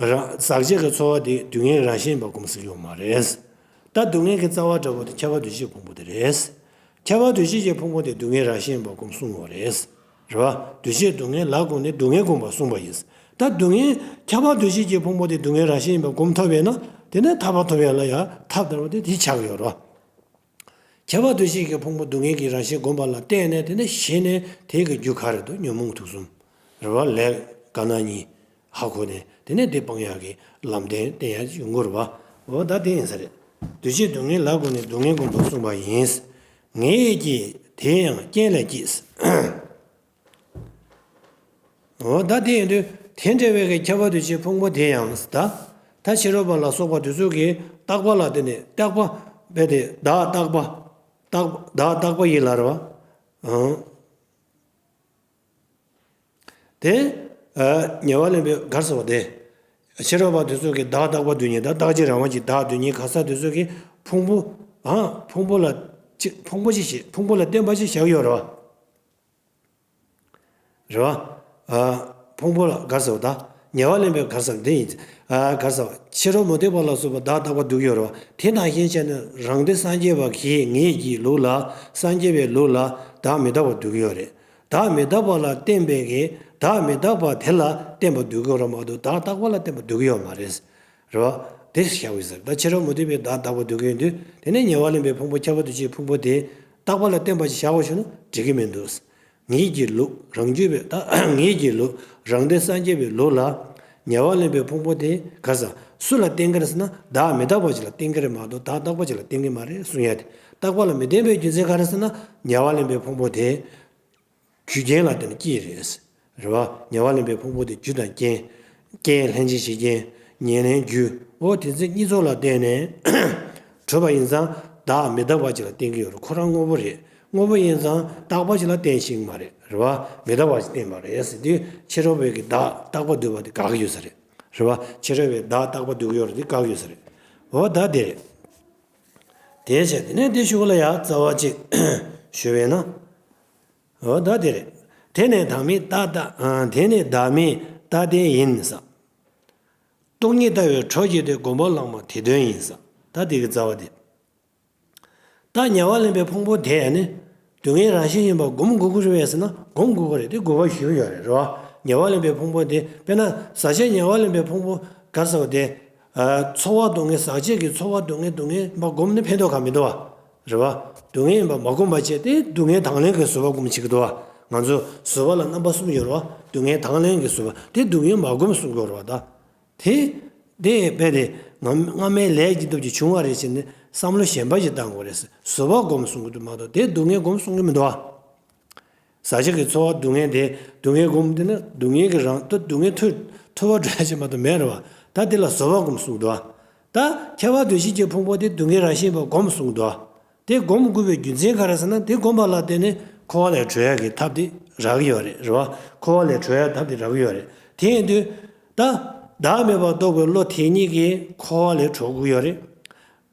རང་ཟག་བཅས་ཀྱི་ཚོར་བ་དེ་སྡུག་བསྔལ་རང་བཞིན་ཡིན་པ་སྒོམ་ཟེར་གྱི་ཡོད་མ་རེད། ད་སྡུག་བསྔལ་གྱི་རྩ་བ་འདྲ་པོ་དེ་ཁྱབ་པ་འདུ་བྱེད་ཕུང་པོ་དེ་རེད། ཁྱབ་པ་འདུ་བྱེད་ཀྱི་ཕུང་པོ་དེ་སྡུག་བསྔལ་རང་བཞིན་ཡིན་པ་སྒོམ་གསུངས་ཡོད་རེད། རེད་བ། འདུ་བྱེད་སྡུག་བསྔལ་ལ་དགོངས་ནས་སྡུག་བསྔལ་བསྒོམ་པ་གསུངས་པ་ཡིན། ད་སྡུག་བསྔལ་ཁྱབ་པ་འདུ་བྱེད་ཀྱི་ཕུང་པོ་དེ་སྡུག་བསྔལ་རང་བཞིན་ཡིན་པ་སྒོམ་ཐུབ་པས་ན་དེ་ནས་ཐར་པ་ཐོབ་ཡ་ལ་ཡང་ཐབས་དང་པོ་དེ་དེ་ཆགས་ཡོད་རེད་བ། ཁྱབ་པ་འདུ་བྱེད་ཀྱི་ཕུང་པོ་སྡུག་བསྔལ་གྱི་རང་བཞིན་བསྒོམས་པ་ལ་བརྟེན་ནས་དེ་ནས་གཞི་ནས་དེ་གི་རྒྱུ་ག་རེ་འདུག་ཉོན་མོངས་དུག་གསུམ། རེད་བ། ལས་དགའ་སྣང་གཉིས་ཧ་གོ་ནས་དེ་ནས་དེ་སྤང་ཡག་གི་ལམ་སྟོན་བསྟན་ཡག་ཡོང་གི་རེད་བ། འོ་ད་དེ་ཡིན་ས་རེད། འདུ་བྱེད་སྡུག་བསྔལ་ལ་དགོངས་ནས་སྡུག་བསྔལ་བསྒོམ་པ་གསུངས་པ་ཡིན། ངེད་ཀྱིས་དེ་ཡང་རྐྱེན་ལས་སྐྱེས། འོ་ད་དེ་ཡིན་དུས་དེ་འདྲ་བའི་གི་ཁྱབ་པ་འདུ་བྱེད་ཕུང་པོ་དེ་ཡང་ད། ད་ཕྱི་རོལ་པ་ལ་སོགས་པ་དེ་ཚོ་གིས་རྟག་པ་ལ་བརྟེན་ནས་རྟག་པ་བས་ཏེ་བདག་རྟག་པ། རྟག་བདག་རྟག་པ་ཡིན་ལ་རེད་བ། འོ། དེ། ཨ། ཉེ་བར་ལེན་པའི་གར་སོགས་དེ། ཕྱི་རོལ་པ་དེ་ཚོ་གིས་བདག་རྟག་པ་སྡུག་བསྔལ་དང་རྟག་གཅིག་རང་དབང་གཅིག་བདག་སྡུག་བསྔལ་གང་ཟག་དེ་ཚོ་གིས་ཕུང་པོ། ཨ། ཕུང་པོ་ལ། ཅི། ཕུང་པོ་ཅིག་བྱེད་ཕུང་པོ་ལ་བརྟེན་པ་ཅིག་བཞག་ཡོད་རེད་བ། རེད་བ། ཨ། ཕུང་པོ་ལ་གར་སོགས་དང་ཉེ་བར་ལེན་པའི་གར་སོགས་དེ་ཡིན། ཨ། གར་སོགས་ཕྱི་རོལ་མུ་སྟེགས་པ་ལ་སོགས་པ་བདག་རྟག་པ་སྡུག་ཡོད་རེད་བ། དེ་ནང་བཞིན་བྱས་ནས་རང་སྡེ་སངས་རྒྱས་པ་གིས་ངེད་ཀྱི་ལུགས་ལ་སངས་རྒྱས་པའི་ལུགས་ལ་བདག་མི་རྟག་པ་སྡུག་ཡོད་རེད། བདག་མི་རྟག་པ་ལ་བརྟེན་པའི་གི་བདག་མི་རྟག་པ་དེ་ལ་བརྟེན་པ་སྡུག་གི་ཡོད་རེད་མ་གཏོགས་བདག་རྟག་པ་ལ་བརྟེན་པ་སྡུག་གི་ཡོད་མ་རེད། རེད་བ། དེ་བཞག་པ་ཡིན་ཟེར། ད་ཕྱི་རོལ་མུ་སྟེགས་པས་བདག་རྟག་པ་སྡུག་གི་ཡོད་དུས་དེ་ནས་ཉེ་བར་ལེན་པའི་ཕུང་པོ་ཁྱབ་པ་འདུ་བྱེད་ཕུང་པོ་དེ་རྟག་པ་ལ་བརྟེན་པ་ཞིག་བཞག་པ་བྱུང་ན་འགྲིག་གི་མི་འདུག་ངེད་ཀྱི་ལུགས་རང་རྒྱུད་པའི་ད་ངེད་ཀྱི་ལུགས་རང་སྡེ་སངས་རྒྱས་པའི་ལུགས་ལ་ཉེ་བར་ལེན་པའི་ཕུང་པོ་དེ་ག་ས་སུ་ལ་བརྟེན་གི་རེད་ཟེར་ན་བདག་མི་རྟག་པ་ཅིག་ལ་བརྟེན་གི་རེད་མ་གཏོགས་བདག་རྟག་པ་ཅིག་ལ་བརྟེན་གི་མ་རེད་གསུང་ཡ་དེ། རྟག་པ་ལ་མི་བརྟེན་པའི་རྒྱུ་མཚན་ག་རེ་ཟེར་ན་ཉེ་བར་ལེན་པའི་ཕུང་པོ་དེ། རྒྱུ་རྐྱེན་ལ་བརྟེན་ནས་སྐྱེས་རེད། རེད་བ། ཉེ་བར་ལེན་པའི་ཕུང་པོ་དེ་རྒྱུ་དང་རྐྱེན། རྐྱེན་ལྷན་ཅིག་བྱེད་རྐྱེན། ཉེར་ལེན་རྒྱུ། འོ་དེ་ཚོ་གཉིས་ཚོགས་ལ་བརྟེན་ནས་གྲུབ་པ་ཡིན་ཙང་བདག་མི་རྟག་པ་ཅིག་ལ་བརྟེན་གྱི་ཡོད་རེད། ཁོ་རང་དངོས་པོ་རེད། དངོས་པོ་ཡིན་ཙང་རྟག་པ་ཅིག་ལ་བརྟེན་ཤེས་ཀྱི་མ་རེད། རེད་བ། མི་རྟག་པ་ཅིག་བརྟེན་པ་རེད་ཟེར་དུས་ཕྱི་རོལ་པའི་གི་བདག་རྟག་པ་འདུག་པ་དེ་དགག་གི་ཡོད་ས་རེད། རེད་བ། ཕྱི་རོལ་པའི་བདག་རྟག་པ་འདུག་གི་ཡོད་རེད་དེ་དགག་གི་ཡོད་ས་རེད། འོ་ད་དེ་རེད། དེའི་ཕྱིར་དེ་ནས་དེ་ཞུ་བ་ལ་ཡང་རྩ་བ་གཅིག་ཞུ་བས་ན། འོ་ད་དེ་རེད། དེ་ནས་བདག་མེད་རྟག་ལྟ། ཨ། དེ་ནི་བདག་མེད་རྟག་ལྟའི་ཡིན་ས། སྟོང་ཉིད་ལྟ་བའི་གྲོགས་ཀྱི་སྟེ་སྒོམ་པ་བླ་མ་དེ་དོན་ཡིན་ས། ད་དེ་གི་རྩ་བ་དེ། ད་ཉེ་བར་ལེན་པའི་ཕུང་པོ་དེ་ནི་སྡུག་བསྔལ་རང་བཞིན་ཡིན་པ་སྒོམ་དགོས་ཀྱི་རེད་ཟེར་ན་སྒོམ་དགོས་ཀྱི་རེད་དེ་དགོས་པ་ཞིག་ཡོད་རེད། རེད་བ། ཉེ་བར་ལེན་པའི་ཕུང་པོ་དེ་དཔེར་ན་ཟག་བཅས་ཉེ་བར་ལེན་པའི་ཕུང་པོ་ག་རེ་ཟེར་བ་དེ། ཨ། ཚོར་བ་སྡུག་བསྔལ་ཟག་བཅས་ཀྱི་ཚོར་བ་སྡུག་བསྔལ་སྡུག་བསྔལ་མ་བསྒོམས་ནས་ཕན་ཐོགས་གང་མི་འདུག་བ། རེད་བ། སྡུག་བསྔལ་ཡིན་པ་མ་བསྒོམས་པ་བྱས་ཏེ་སྡུག་བསྔལ་དང་ལེན་གྱི་བཟོད་པ་སྒོམ་བྱེད་ཀྱི་འདུག་བ། ང་ཚོ་བཟོད་པ་ལ་རྣམ་པ་གསུམ་ཡོད་རེད་བ། སྡུག་བསྔལ་དང་ལེན་གྱི་བཟོད་པ་དེ་སྡུག་བསྔལ་མ་བསྒོམས་གསུང་གི་ཡོད་རེད་བ་ད། དེ། དེ་རྦད་དེ་ང་སྔ་མའི་ལས་ཀྱི་སྟོབས་ཀྱིས་བྱུང་བ་རེད་ཟེར་ནས་ བསམ་བློ་གཞན་པ་ཞིག་བཏང་དགོས་རེད། བཟོད་པ་སྒོམ་གསུང་གི་འདུག་མ་གཏོགས་དེ་སྡུག་བསྔལ་སྒོམ་གསུང་གི་མི་འདུག་ཨ། ཟག་བཅས་ཀྱི་ཚོར་བ་སྡུག་བསྔལ་དེ་སྡུག་བསྔལ་སྒོམ་དེ་ནི་སྡུག་བསྔལ་གྱི་རང་ད་སྡུག་བསྔལ་ཐུ་ཐུ་བ་འགྲོ་ཡ་ཅིག་མ་གཏོགས་མེད་རེད་བ། ད་དེ་ལ་བཟོད་པ་སྒོམ་གསུང་གི་འདུག་ཨ། ད་ཁྱབ་པ་འདུ་བྱེད་ཀྱི་ཕུང་པོ་དེ་སྡུག་བསྔལ་རང་བཞིན་པ་སྒོམ་གསུང་གི་འདུག་ཨ། དེ་སྒོམ་དགོས་པའི་རྒྱུ་མཚན་ག་རེ་ཟེར་ན་དེ་སྒོམ་པ་ལ་བརྟེན་ནས་འཁོར་བ་ལས་གྲོལ་ཡ་གི་ཐབས་དེ་རག་གི་ཡོད་རེད། རེད་བ། འཁོར་བ་ལས་གྲོལ་ཡ་ཐབས་དེ་རག་གི་ཡོད་རེད། དེ་ཡིན་དུས་ད་བདག་མེད་པར་རྟོགས་པའི་བློ་དེ་ཉིད་ཀྱིས་འཁོར་བ་ལས་གྲོལ་དགོས་ཡོད་རེད།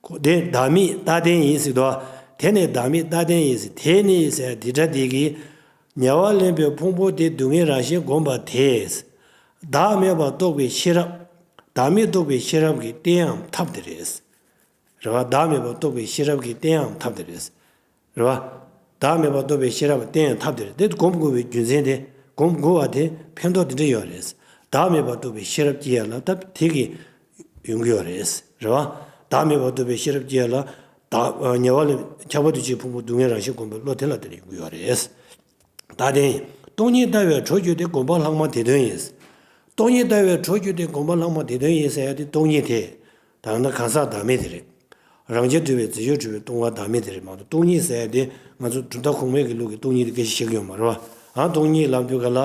ཁོ་དེ་བདག་མེད་རྟག་བརྟན་ཡིན་ཟེར་དོ། དེ་ནི་བདག་མེད་རྟག་བརྟན་ཡིན་ཟེར། དེ་ནི་ཟེར་འདི་སྒྲ་འདི་གིས་ཉེ་བར་ལེན་པའི་ཕུང་པོ་དེ་སྡུག་བསྔལ་རང་བཞིན་བསྒོམས་པ་དེས། བདག་མེད་པར་རྟོགས་པའི་ཤེས་རབ། བདག་མེད་རྟོགས་པའི་ཤེས་རབ་ཀྱིས་བརྟན་ཡང་ཐབས་དེ་རེད། རེད་བ། བདག་མེད་པར་རྟོགས་པའི་ཤེས་རབ་ཀྱིས་བརྟན་ཡང་ཐབས་དེ་རེད། རེད་བ། བདག་མེད་པར་རྟོགས་པའི་ཤེས་རབ་བརྟན་ཡང་ཐབས་དེ་རེད། དེ་སྒོམ་དགོས་པའི་རྒྱུ་མཚན་དེ་སྒོམ་དགོས་པ་དེ་ཕན་ཐོགས་དེ་འདྲ་ཡོད་རེད། བདག་མེད་པར་རྟོགས་པའི་ཤེས་རབ་སྐྱེ་ཡ་ལ་སྟབས་དེ་གི་ཡོང་གི་ཡོད་རེད། རེད་བ། བདག་མེད་པར་རྟོགས་པའི་ཤེས་རབ་སྐྱེ་ཡ་ལ་བདག་ཉེ་བར་ལེན་ཁྱབ་པ་འདུ་བྱེད་ཕུང་པོ་སྡུག་བསྔལ་རང་བཞིན་བསྒོམས་པའི་བློ་དེ་ལ་དེ་ཡོང་གི་ཡོད་རེད། ད་དེ་སྟོང་ཉིད་ལྟ་བའི་གྲོགས་བརྒྱུད་དེ་སྒོམ་པ་ལྷག་མ་དེ་དོན་ཡིན། སྟོང་ཉིད་ལྟ་བའི་གྲོགས་བརྒྱུད་དེ་སྒོམ་པ་ལྷག་མ་དེ་དོན་ཡིན་ཟེར་ཡ་དེ་སྟོང་ཉིད་དེ། ད་ནི་གང་ཟག་བདག་མེད་དེ་རེད། རང་རྐྱ་འདུས་པའི་རྫས་གཞན་གྲུབ་པའི་སྟོང་པ་བདག་མེད་དེ་རེད་མ་གཏོགས་སྟོང་ཉིད་ཟེར་ཡ་དེ་ང་ཚོ་གྲུབ་མཐའ་གོང་མའི་གི་ལུགས་ཀྱི་སྟོང་ཉིད་དེ་སྐད་ཆ་བཤད་ཀྱི་ཡོད་མ་རེད་བ། ཨ་སྟོང་ཉིད་ལབ་དུས་ག་ལ།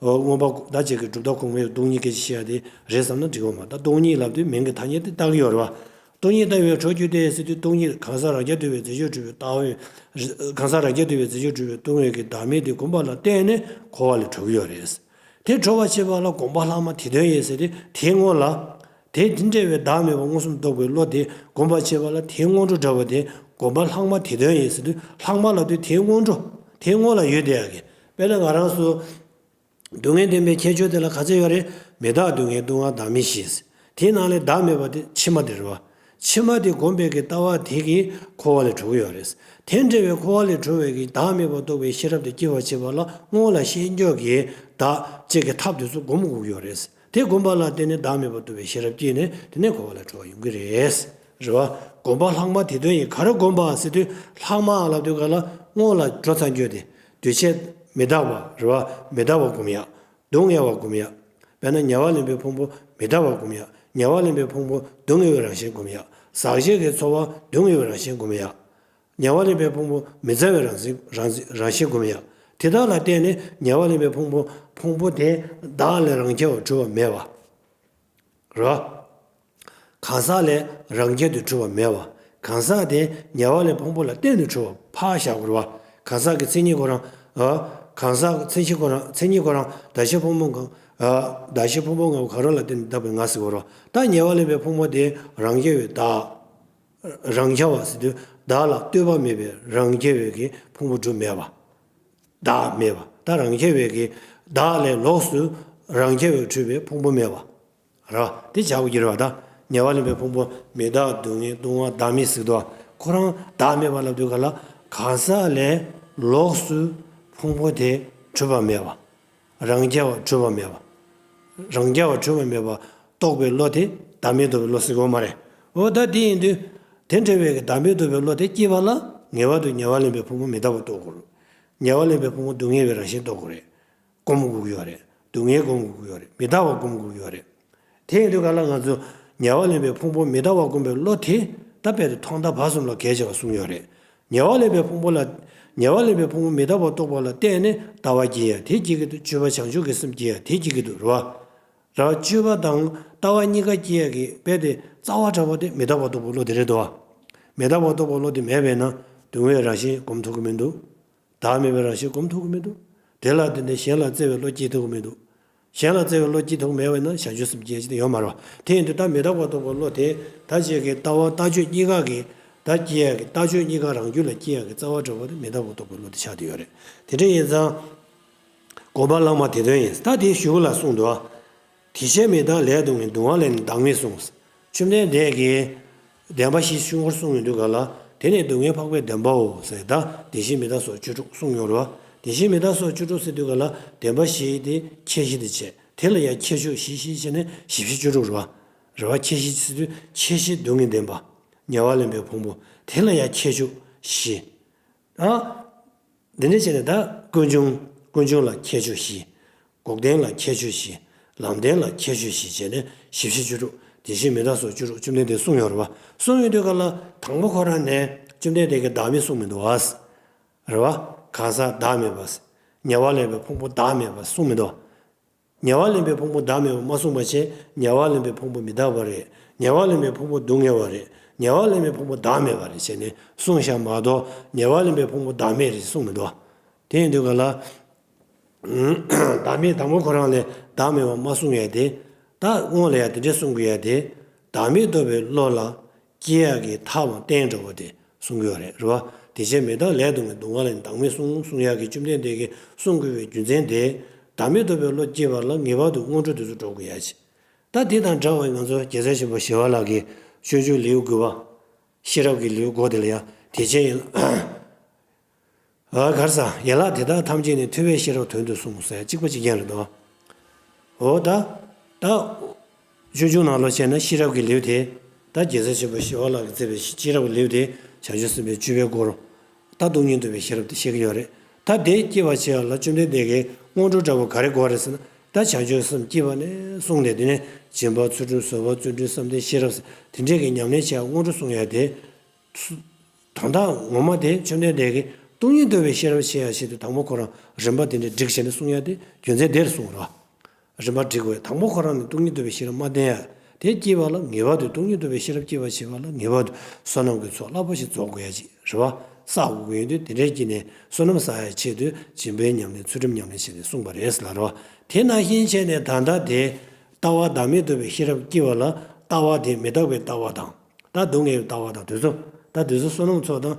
མངོན་པ་ད་ཅིག་གི་གྲུབ་མཐའ་གོང་མའི་སྟོང་ཉིད་སྐད་ཆ་བཤད་ཡ་དེ་རེད་བསམ་ན་འགྲིག་གི་ཡོད་མ་རེད། ད་སྟོང་ཉིད་ལབ་དུས་མིང་གི་ཐ་སྙད་དེ་བཏགས་ཀྱི་ཡོད་རེད་བ། སྟོང་ཉིད་ལྟ་བའི་གྲོགས་བརྒྱུད་དེ་ཟེར་དུས་སྟོང་ཉིད་གང་ཟག་རང་རྐྱ་འདུས་པའི་རྫས་གཞན་གྲུབ་པའི་ལྟ་བའི། གང་ཟག་རང་རྐྱ་འདུས་པའི་རྫས་གཞན་གྲུབ་པའི་སྟོང་ཉིད་ཀྱི་བདག་མེད་དེ་སྒོམ་པ་ལ་བརྟེན་ནས་འཁོར་བ་ལས་གྲོལ་གྱི་ཡོད་རེད། དེ་གྲོལ་བར་བྱེད་པ་ལ་སྒོམ་པ་ལྷག་མ་དེ་དོན་ཡིན་ཟེར་ཏེ་དེའི་སྔོན་ལ། དེ་དེ་འདྲ་བའི་བདག་མེད་པ་མངོན་སུམ་རྟོགས་པའི་བློ་དེ་སྒོམ་པར་བྱེད་པ་ལ་དེའི་སྔོན་འགྲོ་འདྲ་བ་དེ་སྒོམ་པ་ལྷག་མ་དེ་དོན་ཡིན་ཟེར་དུས་ལྷག་མ་ལབ་དུས་དེའི་སྔོན་འགྲོ། དེའི་སྔོན་ལ་ཡོད་བསྡད་ཡ་གི། དཔེར་ན་ང་རང་ཚོ། སྡུག་བསྔལ་བདེན་པའི་ཁྱད་ཆོས་དེ་ལ་ག་ཚོད་ཡོད་རེད། མི་རྟག་སྡུག་བསྔལ་སྡུག་བསྔལ་བདག་མེད་བཞི། དེའི་ནང་ལས་བདག་མེད་པ་དེ་ཕྱི་མ་དེ་རེད་བ། ཕྱི་མ་དེ་བསྒོམས་པའི་གི་ལྟ་བ་དེ་གིས་འཁོར་བ་ལས་གྲོལ་གྱི་ཡོད་རེད། དེ་འདྲ་བའི་འཁོར་བ་ལས་གྲོལ་བའི་གི་བདག་མེད་པར་རྟོགས་པའི་ཤེས་རབ་དེ་སྐྱེ་བར་བྱེད་པ་ལ་སྔོན་ལ་ཤེས་འཇོག་གི་བདག་ཅིག་གི་ཐབས་དེ་ཚོ་སྒོམ་དགོས་ཀྱི་ཡོད་རེད། དེ་སྒོམ་པ་ལ་བརྟེན་ནས་བདག་མེད་པར་རྟོགས་པའི་ཤེས་རབ་སྐྱེས་ནས་དེ་ནས་འཁོར་བ་ལས་གྲོལ་བ་ཡོང་གི་རེད། རེད་བ། སྒོམ་པ་ལྷག་མ་དེ་དོན་ཡིན། ག་རེ་སྒོམ་པ་ཟེར་དུས་ལྷག་མ་ལབ་དུས་ག་ལ་སྔོན་ལ་འགྲོ་ཚར་རྒྱུ་དེ། འདུས་བྱས་མི་རྟག་པ་རེད་བ། མི་རྟག་པ་སྒོམ་ཡ། སྡུག་བསྔལ་བ་སྒོམ་ཡ། དཔེར་ན་ཉེ་བར་ལེན་པའི་ཕུང་པོ་མི་རྟག་པ་སྒོམ་ཡ། ཉེ་བར་ལེན་པའི་ཕུང་པོ་སྡུག་བསྔལ་བའི་རང་བཞིན་སྒོམ་ཡ། ཟག་བཅས་ཀྱི་ཚོར་བ་སྡུག་བསྔལ་བའི་རང་བཞིན་སྒོམ་ཡ། ཉེ་བར་ལེན་པའི་ཕུང་པོ་མི་རྩ་བའི་རང་བཞིན་རང་བཞིན་རང་བཞིན་སྒོམ་ཡ། དེ་དག་ལ་བརྟེན་ནས་ཉེ་བར་ལེན་པའི་ཕུང་པོ་ཕུང་པོ་དེ་བདག་ལས་རང་རྐྱ་བ་གྲུབ་པ་མེད་པ། རེད་བ། གང་ཟག་ལས་རང་རྐྱ་དུ་གྲུབ་པ་མེད་པ། གང་ཟག་དེ་ཉེ་བར་ལེན་ཕུང་པོ་ལ་བརྟེན་ནས་གྲུབ་པ་ཕར་བཞག་དགོས་རེད་བ། གང་ཟག་གི་མཚན་ཉིད་ཁོ་རང་། ཨ། གང་ཟག་མཚན་གཞི་ཁོ་རང་མཚན་ཉིད་ཁོ་རང་གདགས་གཞི་ཕུང་པོ་ངམ། ཨ། གདགས་གཞི་ཕུང་པོ་ངམ་ག་རེ་ལ་བརྟེན་ནས་བཏགས་པའི་ང་ཟེར་དགོས་རེད་བ། ད་ཉེ་བར་ལེན་པའི་ཕུང་པོ་དེ་རང་རྐྱ་བའི་བདག་རང་རྐྱ་བ་ཟེར་དུས་བདག་ལ་ལྟོས་པ་མེད་པའི་རང་རྐྱ་བའི་གི་ཕུང་པོ་གྲུབ་མེད་པ། བདག་མེད་པ། ད་རང་རྐྱ་བའི་གི་བདག་ལས་ལོགས་སུ་རང་རྐྱ་བའི་གྲུབ་པའི་ཕུང་པོ་མེད་པ། ར། དེ་བྱ་བ་བགྱི་ར་བ་ད། ཉེ་བར་ལེན་པའི་ཕུང་པོ་མི་རྟག་སྡུག་བསྔལ་སྡུག་བསྔལ་བདག་མེད་ཟེར་དོ། ཁོ་རང་བདག་མེད་པ་ལབ་དུས་ག་ལ་གང་ཟག་ལས་ལོགས་སུ་ཕུང་པོ་དེ་གྲུབ་པ་མེད་པ། རང་རྐྱ་བ་གྲུབ་པ་མེད་པ། རང་རྐྱ་བ་གྲུབ་པ་མེད་པ་རྟོགས་པའི་བློ་དེ་བདག་མེད་རྟོགས་པའི་བློ་ཟེར་གྱི་ཡོད་མ་རེད། འོ་ད་དེ་ཡིན་དུས། དེ་འདྲ་བའི་གི་བདག་མེད་རྟོགས་པའི་བློ་དེ་སྐྱེས་པ་ལ་ངེས་པར་དུ་ཉེ་བར་ལེན་པའི་ཕུང་པོ་མི་རྟག་པ་རྟོགས་དགོས་རེད། ཉེ་བར་ལེན་པའི་ཕུང་པོ་སྡུག་བསྔལ་བའི་རང་བཞིན་རྟོགས་དགོས་རེད། སྒོམ་དགོས་ཀྱི་ཡོད་རེད། སྡུག་བསྔལ་སྒོམ་དགོས་ཀྱི་ཡོད་རེད། མི་རྟག་པ་སྒོམ་དགོས་ཀྱི་ཡོད་རེད། དེ་ཡིན་དུས་ག་ལ་ང་ཚོ་ཉེ་བར་ལེན་པའི་ཕུང་པོ་མི་རྟག་པ་སྒོམ་པའི་བློ་དེ་ད་རྦད་དེ་ཐོག་མཐའ་བར་གསུམ་ལ་གལ་ཆེ་བ་གསུངས་ཡོད་རེད། ཉེ་བར་ལེན་པའི་ཕུང་པོ་ལ། ཉེ་བར་ལེན་པའི་ཕུང་པོ་མི་རྟག་པ་རྟོགས་པ་ལ་བརྟེན་ནས་ལྟ་བ་སྐྱེ་ཡ་དེ་སྐྱེ་གི་འདུག་སྤྱོད་པ་བྱང་ཆུབ་ཀྱི་སེམས་སྐྱེ་ཡ་དེ་སྐྱེ་གི་འདུག་རེད་བ། ར། སྤྱོད་པ་དང་ལྟ་བ་གཉིས་ཀ་སྐྱེ་ཡ་གི་རྦད་དེ་རྩ་བ་འདྲ་བོ་དེ་མི་རྟག་པ་རྟོགས་པའི་བློ་དེ་རེད་དོ། མི་རྟག་པ་རྟོགས་པའི་བློ་དེ་མེད་པས་ན་སྡུག་བསྔལ་རང་བཞིན་སྒོམ་ཐུབ་ཀྱི་མི་འདུག་བདག་མེད་པའི་རང་བཞིན་སྒོམ་ཐུབ་ཀྱི་མི་འདུག་དེ་ལ་བརྟེན་ནས་གཞན་ལ་བརྩེ་བའི་བློ་སྐྱེ་ཐུབ་ཀྱི་མི་འདུག་གཞན་ལ་བརྩེ་བའི་བློ་སྐྱེ་ཐུབ་མེད་པས་ན་བྱང་ཆུབ་སེམས་སྐྱེ་ཡ་ཅིག་ཡོད་མ་རེད་བ། དེ་ཡིན་དུས་ད་མི་རྟག་པ་རྟོགས་པའི་བློ་དེ་ད་ཅིག་གི་ལྟ་བ་ལྟ་སྤྱོད་གཉིས་ཀ་གི་ད་སྐྱེ་ཡ་གི་ལྟ་སྤྱོད་གཉིས་ཀ་རང་རྒྱུད་ལ་སྐྱེ་ཡ་གི་རྩ་བ་འདྲ་བོ་དེ་མི་རྟག་པ་རྟོགས་པའི་བློ་དེ་ཆགས་བསྡད་ཡོད་རེད། དེ་འདྲ་ཡིན་ཙང་། སྒོམ་པ་ལྷག་མ་དེ་དོན་ཡིན། ད་དེའི་གཞུག་གུ་ལ་གསུངས་འདུག་དེ་བཞིན་མི་རྟག་ལས་སྡུག་བསྔལ། སྡུག་བསྔལ་ལས་ནི་བདག་མེད་གསུངས། བཅོམ་ལྡན་འདས་ཀྱིས་བདེན་པ་བཞི་ཤོད་སྐོར་གསུངས་ཡོང་དུས་ག་ལ། དེ་ནི་སྡུག་བསྔལ་འཕགས་པའི་བདེན་པའོ་ཟེར། ད་དེ་བཞིན་མི་རྟག་སོགས་བཅུ་དྲུག་གསུངས་ཡོང་རེད་བ། དེ་བཞིན་མི་རྟག་སོགས་བཅུ་དྲུག་ཟེར་དུས་ག་ལ་བདེན་པ་བཞི་དེ་ཁྱད་གཞི་དེ་བྱས། དེ་ལ་ཡང་ཁྱད་ཆོས་བཞི་བཞི་བྱས་ནས་བཞི་བཞི་བཅུ་དྲུག་རེད་བ། རེད་བ། ཁྱད་གཞི་ཟེར་དུས་ཁྱད་གཞི་སྡུག་བསྔལ་བདེན་པ། ཉེ་བར་ལེན་པའི་ཕུང་པོ། དེ་ལ་ཡང་ཁྱད་ཆོས་བཞི། ཨ། འདི་འདྲ་བྱས་ནས་ད་ཀུན་འབྱུང་། ཀུན་འབྱུང་ལ་ཁྱད་ཆོས་བཞི། འགོག་བདེན་ལ་ཁྱད་ཆོས་བཞི། ལམ་བདེན་ལ་ཁྱད་ཆོས་བཞི་བྱས་ནས་བཞི་བཞི་བཅུ་དྲུག་དེ་བཞིན་མི་རྟག་སོགས་བཅུ་དྲུག་བཅོམ་ལྡན་འདས་གསུངས་ཡོད་རེད་བ། གསུངས་ཡོད་དུས་ག་ལ་དང་པོ་ཁོ་རང་ནས་བཅོམ་ལྡན་འདས་ཀྱིས་བདག་མེད་གསུངས་མི་འདུག་བ། རེད་བ། གང་ཟག་བདག་མེད་པ། ཉེ་བར་ལེན་པའི་ཕུང་པོ་བདག་མེད་པ་གསུངས་མི་འདུག་ཉེ་བར་ལེན་པའི་ཕུང་པོ་བདག་མེད་པ་མ་གསུངས་པ་བྱས། ཉེ་བར་ལེན་པའི་ཕུང་པོ་མི་རྟག་པ་རེད། ཉེ་བར་ལེན་པའི་ཕུང་པོ་སྡུག་བསྔལ་བ་རེད། ཉེ་བར་ལེན་པའི་ཕུང་པོ་བདག་མེད་པ་རེད་བྱས་ནས་གསུངས་བཞག་མ་གཏོགས། ཉེ་བར་ལེན་པའི་ཕུང་པོ་བདག་མེད་རེད་གསུངས་མི་འདུག་དེ་ཡིན་དུས་ག་ལ། བདག་མེད་དང་པོ་ཁོ་རང་ལས་བདག་མེད་པ་མ་གསུངས་ཡ་དེ། ད་སྔོན་ལ་ཡ་དེ་འདྲས་གསུང་གི་ཡ་དེ། བདག་མེད་རྟོགས་པའི་བློ་ལ་སྐྱེ་ཡག་གི་ཐབས་བསྟན་འགྲོ་བ་དེ་གསུང་གི་ཡོད་རེད། རེད་བ། དེ་བྱས་མི་རྟག་ལས་དང་པོའི་སྡུག་བསྔལ་ལ་བདག་མེད་གསུངས་གསུང་ཡག་གི་བཅོམ་ལྡན་འདས་ཀྱིས་གསུང་དགོས་པའི་རྒྱུ་མཚན་དེ། བདག་མེད་རྟོགས་པའི་བློ་སྐྱེ་བ་ལ་ངེས་པར་དུ་སྔོན་འགྲོ་དེ་ཚོ་འགྲོ་དགོས་ཡ་ཅིག་ད་དེ་དང་འདྲ་བའི་ང་ཚོ་རྒྱལ་སྲས་ཆེན་པོ་ཞི་བ་ལྷ་གི་སྤྱོད་འཇུག་ལེའུ་དགུ་པ། ཤེས་རབ་ཀྱི་ལེའུ་དགུ་དེ་ལ་ཡང་དེ་བྱས་ཡིན། ཨ་གར་ས་ཡན་ལག་དེ་དག་ཐམས་ཅད་ནི་ཐུབ་པས་ཤེས་རབ་དོན་དུ་གསུངས་ཟེར་གཅིག་པ་གཅིག་རྐྱང་རེད་དོ། འོ་ད། ད། སྤྱོད་འཇུག་ནང་ལ་བྱས་ན་ཤེས་རབ་ཀྱི་ལེའུ་དེ། ད་རྒྱལ་སྲས་ཆེན་པོ་ཞི་བ་ལྷ་གིས་མཛད་པའི་ཤེས་རབ་ཀྱི་ལེའུ་དེ་བྱང་ཆུབ་སེམས་དཔའི་སྤྱོད་པའི་སྐོར། ད་སྟོང་ཉིད་རྟོགས་པའི་ཤེས་རབ་དེ་བཤད་ཀྱི་ཡོད་རེད། ད་དེ་སྐྱེ་བར་བྱེད་ཡ་ལ་བཅོམ་ལྡན་འདས་ཀྱིས་སྔོན་འགྲོ་འདྲ་པོ་ག་རེ་དགོས་རེད་ཟེར་ན། ད་བྱང་ཆུབ་སེམས་སྐྱེས་པ་ནས་བཟུང་སྟེ་དེ་ནས་སྦྱིན་པ་ཚུལ་ཁྲིམས་བཟོད་པ་བརྩོན་འགྲུས་བསམ་གཏན་ཤེས་རབ་ཟེར་དེ་འདྲས་ཀྱི་ཉམས་ལེན་བྱེད་ཡ་སྔོན་འགྲོ་གསུང་ཡ་དེ། དོན་དག་ངོ་མ་དེ་བཅོམ་ལྡན་འདས་ཀྱིས་སྟོང་ཉིད་རྟོགས་པའི་ཤེས་རབ་ཤེས་ཡ་ཆེད་དུ་དང་པོ་ཁོ་རང་རིམ་པ་དེ་འདྲ་བསྒྲིགས་བྱས་ནས་གསུང་ཡ་དེ་རྒྱུ་མཚན་དེར་གསུངས་རོ། རིམ་པ་བསྒྲིགས་པའི་དང་པོ་ཁོ་རང་ནས་སྟོང་ཉིད་རྟོགས་པའི་ཤེས་རབ་མ་བསྟན་ཡ། དེ་སྐྱེས་པ་ལ་ངེས་པར་དུ་སྟོང་ཉིད་རྟོགས་པའི་ཤེས་རབ་སྐྱེ་བར་བྱེད་པ་ལ་ངེས་པར་དུ་བསོད་ནམས་ཀྱི་ཚོགས་རླབས་པོ་ཆེ་རྫོགས་དགོས་ཡ་ཅིག་རེད་བ། བསགས་དགོས་ཀྱི་ཡོད་དུས་དེ་འདྲའི་དཀྱིལ་ནས་བསོད་ནམས་བསགས་ཡ་ཆེད་དུ་སྦྱིན་པའི་ཉམས་ལེན་ཚུལ་ཁྲིམས་ཉམས་ལེན་བྱས་ནས་གསུངས་པ་རེད་ལ་རོ། དེ་ནང་བཞིན་བྱས་ནས་ད་ལྟ་དེ། ལྟ་བ་བདག་མེད་རྟོགས་པའི་ཤེས་རབ་སྐྱེ་བ་ལ་ལྟ་བ་དེ་མི་རྟག་པའི་ལྟ་བ་དང་། ད་སྡུག་བསྔལ་བའི་ལྟ་བ་དང་དེ་ཚོ། ད་དེ་ཚོ་བསོད་ནམས་ཚོགས་དང་།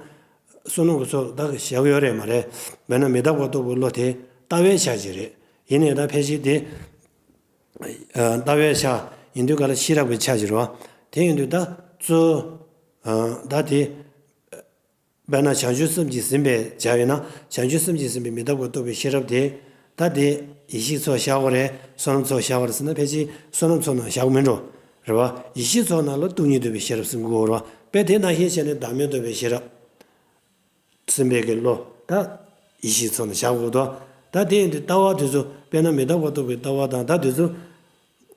བསོད་ནམས་ཀྱི་ཚོགས་ད་བཞག་ཡོད་རེད་མ་རེད། མེད་ན་མི་རྟག་པ་རྟོགས་པའི་བློ་དེ་ལྟ་བའི་ཆ་ཅིག་རེད། ཡིན་ནའི་ད་ཕལ་ཆེར་དེ། ལྟ་བའི་ཆ་ཡིན་དུས་ག་ལ་ཤེས་རབ་ཀྱི་ཆ་ཅིག་རེད་བ། དེ་ཡིན་དུས་ད་གཙོ། ད་དེ། དཔེར་ན་བྱང་ཆུབ་སེམས་ཀྱིས་ཟིན་པའི་སྦྱར་ཡོད་ན་བྱང་ཆུབ་སེམས་ཀྱིས་ཟིན་པའི་མི་རྟག་པ་རྟོགས་པའི་ཤེས་རབ་དེ། ད་དེ་ཡེ་ཤེས་ཚོགས་བཞག་དགོས་རེད། བསོད་ནམས་ཚོགས་བཞག་དགོས་རེད་ཟེར་ན་ཕལ་ཆེར་བསོད་ནམས་ཚོགས་ནང་བཞག་གི་མིན་འགྲོ། རེད་བ། ཡེ་ཤེས་ཚོགས་ནང་ལ་སྟོང་ཉིད་རྟོགས་པའི་ཤེས་རབ་ཟིན་དགོས་རེད་བ། དཔེ་དེ་ནང་བཞིན་བྱས་ནས་བདག་མེད་རྟོགས་པའི་ཤེས་རབ་ཟིན་པའི་གི་བློ་ད་ཡེ་ཤེས་ཚོགས་ནང་བཞག་དགོས་དོ། ད་དེ་ཡིན་དུས་ལྟ་བ་དེ་ཚོ་དཔེར་ན་མི་རྟག་པ་རྟོགས་པའི་ལྟ་བ་དང་ད་དེ་ཚོ་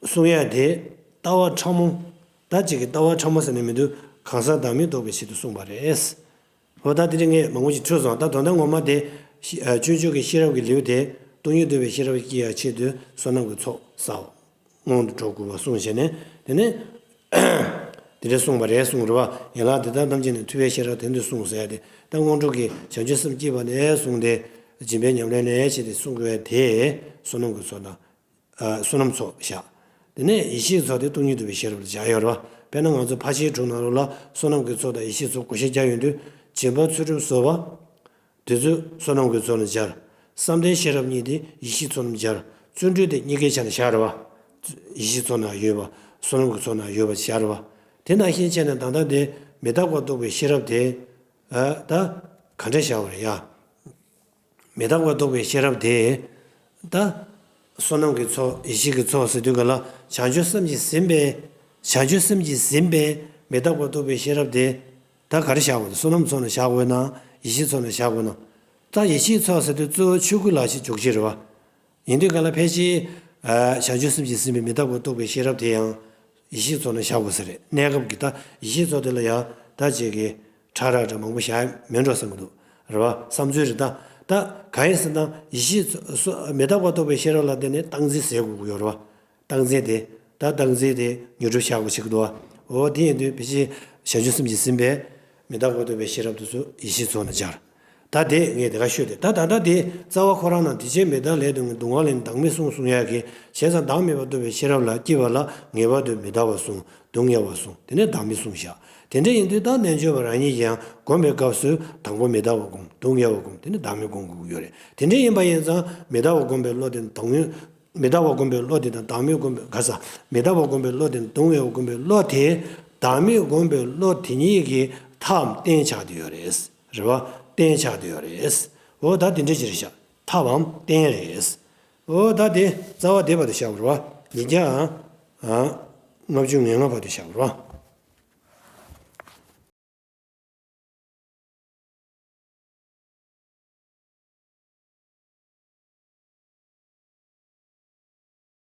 གསུང་ཡ་དེ་ལྟ་བ་ཕྲ་མོ། ད་ཅིག་གི་ལྟ་བ་ཕྲ་མོ་ཟེར་ནས་མི་འདུག་གང་ཟག་བདག་མེད་རྟོགས་པའི་ཆེད་དུ་གསུངས་པ་རེད། འོ་ད་དེ་རིང་ངས་མང་པོ་ཞིག་འཁྲུལ་སོང་། ད་དོན་དག་ངོ་མ་དེ། ཤེ་ཨ་སྤྱོད་འཇུག་གི་ཤེས་རབ་ཀྱི་ལེའུ་དེ་སྟོང་ཉིད་རྟོགས་པའི་ཤེས་རབ་སྐྱེ་ཡ་ཆེད་དུ་བསོད་ནམས་ཀྱི་ཚོགས་བསགས། སྔོན་དུ་འགྲོ་དགོས་པ་གསུངས་བྱས་ནས་དེ་ནས། དེ་འདྲ་གསུངས་པ་རེད་གསུངས་རེད་བ། ཡན་ལག་དེ་དག་ཐམས་ཅད་ནི་ཐུབ་པས་ཤེས་རབ་དོན་དུ་གསུངས་ཟེར་ཡ་དེ་ད་སྔོན་འགྲོ་གི་བྱང་ཆུབ་སེམས་སྐྱེས་པ་ནས་བཟུང་སྟེ་སྦྱིན་པའི་ཉམས་ལེན་ནས་བྱས་ཏེ་གསུང་དགོས་པ་དེ་བསོད་ནམས་ཀྱི་ཚོགས་དང་། ཨ་བསོད་ནམས་ཚོགས་བཞག་དེ་ནས་ཡེ་ཤེས་ཚོགས་དེ་སྟོང་ཉིད་རྟོགས་པའི་ཤེས་རབ་ལ་སྦྱར་ཡོད་རེད་བ། དཔེར་ན་ང་ཚོ་ཕར་ཕྱིན་དྲུག་ནང་ལོགས་ལ་བསོད་ནམས་ཀྱི་ཚོགས་དང་ཡེ་ཤེས་ཚོགས་བགོ་བཤའ་རྒྱག་ཡོང་དུས་སྦྱིན་པ་ཚུལ་ཁྲིམས་བཟོད་པ། དེ་ཚོ་བསོད་ནམས་ཀྱི་ཚོགས་ནང་སྦྱར། བསམ་གཏན་ཤེས་རབ་གཉིས་དེ་ཡེ་ཤེས་ཚོགས་ནང་སྦྱར། བརྩོན་འགྲུས་དེ་གཉིས་ཀའི་ཆ་ནས་བཞག་རེད་བ། ཡེ་ཤེས་ཚོགས་ནང་ཡོད་པ། བསོད་ནམས་ཀྱི་ཚོགས་ནང་ཡོད་པ་བཞག་རེད་བ། དེ་ནང་བཞིན་བྱས་ནས་ད་ལྟ་དེ་མི་རྟག་པ་རྟོགས་པའི་ཤེས་རབ་དེ། ཨ་ད་ག་འདྲ་བཞག་པ་རེད་ཡ། མི་རྟག་པ་རྟོགས་པའི་ཤེས་རབ་དེ། ད། བསོད་ནམས་ཀྱི་ཚོགས་ཡེ་ཤེས་ཀྱི་ཚོགས་ཟེར་དུས་ག་ལ་བྱང་ཆུབ་སེམས་ཀྱིས་ཟིན་པའི། བྱང་ཆུབ་སེམས་ཀྱིས་ཟིན་པའི་མི་རྟག་པ་རྟོགས་པའི་ཤེས་རབ་དེ། ད་ག་རེ་བཞག་དགོས་ན་བསོད་ནམས་ཚོགས་ནང་བཞག་དགོས་ན་ཡེ་ཤེས་ཚོགས་ནང་བཞག་དགོས་ན། ད་ཡེ་ཤེས་ཚོགས་ཟེར་དུས་གཙོ་བོ་ཆོས་སྐུ་ལ་ཞིག་འཇོག་ཕྱིར་རེད་བ། ཡིན་དུས་ག་ལ་ཕལ་ཆེར། བྱང་ཆུབ་སེམས་ཀྱིས་ཟིན་པའི་མི་རྟག་པ་རྟོགས་པའི་ཤེས་རབ་དེ་ཡང་། ཡེ་ཤེས་ཚོགས་ནང་བཞག་དགོས་ས་རེད། གནས་སྐབས་ཀྱི་ད་ཡེ་ཤེས་ཚོགས་དེ་ལ་ཡང་ད་ཅིག་གི་ཕྲ་རགས་འདྲ་མང་པོ་བཞག་མེད་འགྲོ་བསམ་གྱི་འདུག་རེད་བ། བསམ་ཚུལ་རེད་ད། ད་གང་ཡིན་ཟེར་ན་ཡེ་ཤེས་ཚོགས་མི་རྟག་པ་རྟོགས་པའི་ཤེས་རབ་ལ་བརྟེན་ནས་རྟག་འཛིན་ཟེར་དགོས་ཀྱི་ཡོད་རེད་བ། རྟག་འཛིན་དེ་ད་རྟག་འཛིན་དེ་མྱུར་འགྲུབ་བྱ་དགོས་བྱེད་ཀྱི་འདུག་བ། འོ་དེ་ཡིན་དུས་ཕལ་ཆེར་བྱང་ཆུབ་སེམས་ཀྱིས་ཟིན་པའི་མི་རྟག་པ་རྟོགས་པའི་ཤེས་རབ་དེ་ཚོ་ཡེ་ཤེས་ཚོགས་ནང་སྦྱར། ད་དེ་ངས་དེ་ག་ཤོད་དེ་ད་ད་ལྟ་དེ་རྩ་བ་ཁོ་རང་ནང་དེ་བཞིན་མི་རྟག་ལས་དང་སྡུག་བསྔལ་ལས་བདག་མེད་གསུངས་གསུང་ཡག་གི་བྱས་ཙང་བདག་མེད་པ་རྟོགས་པའི་ཤེས་རབ་ལ་སྐྱེས་པ་ལ་ངེས་པར་དུ་མི་རྟག་པ་གསུངས་སྡུག་བསྔལ་བ་གསུངས་དེ་ནས་བདག་མེད་གསུངས་བཞག་དེ་འདྲ་ཡིན་དུས་ད་རྣལ་འབྱོར་པ་རང་ཉིད་ཀྱིས་ཡང་སྒོམ་པའི་སྐབས་སུ་དང་པོ་མི་རྟག་པ་སྒོམ་སྡུག་བསྔལ་བ་སྒོམ་དེ་ནས་བདག་མེད་སྒོམ་དགོས་ཀྱི་ཡོད་རེད། དེ་འདྲ་ཡིན་པ་ཡིན་ཙང་མི་རྟག་པ་སྒོམ་པའི་བློ་དེ་བདག་མེད་མི་རྟག་པ་སྒོམ་པའི་བློ་དེ་དང་བདག་མེད་སྒོམ་པའི་ག་ས་མི་རྟག་པ་སྒོམ་པའི་བློ་དེ་སྡུག་བསྔལ་བ་སྒོམ་པའི་བློ་དེ་བདག་མེད་སྒོམ་པའི་བློ་དེ་ཉིད་ཀྱི་ཐབས་རྟེན་ཆགས་བསྡད་ཡོད་རེད། རེད་བ། རྟེན་ཆགས་བསྡད་ཡོད་རེད། འོ་ད་དེ་འདྲ་ཅིག་རེད་ཤག་ཐབས་བམ་རྟེན་རེད། འོ་ད་དེ་རྩ་བ་དེ་བར་དུ་བཞག་པ་རེད་བ། ཉིས་བརྒྱ་ལྔ་བཅུ་ང་ལྔ་བར་དུ་བཞག་པ་རེད་བ།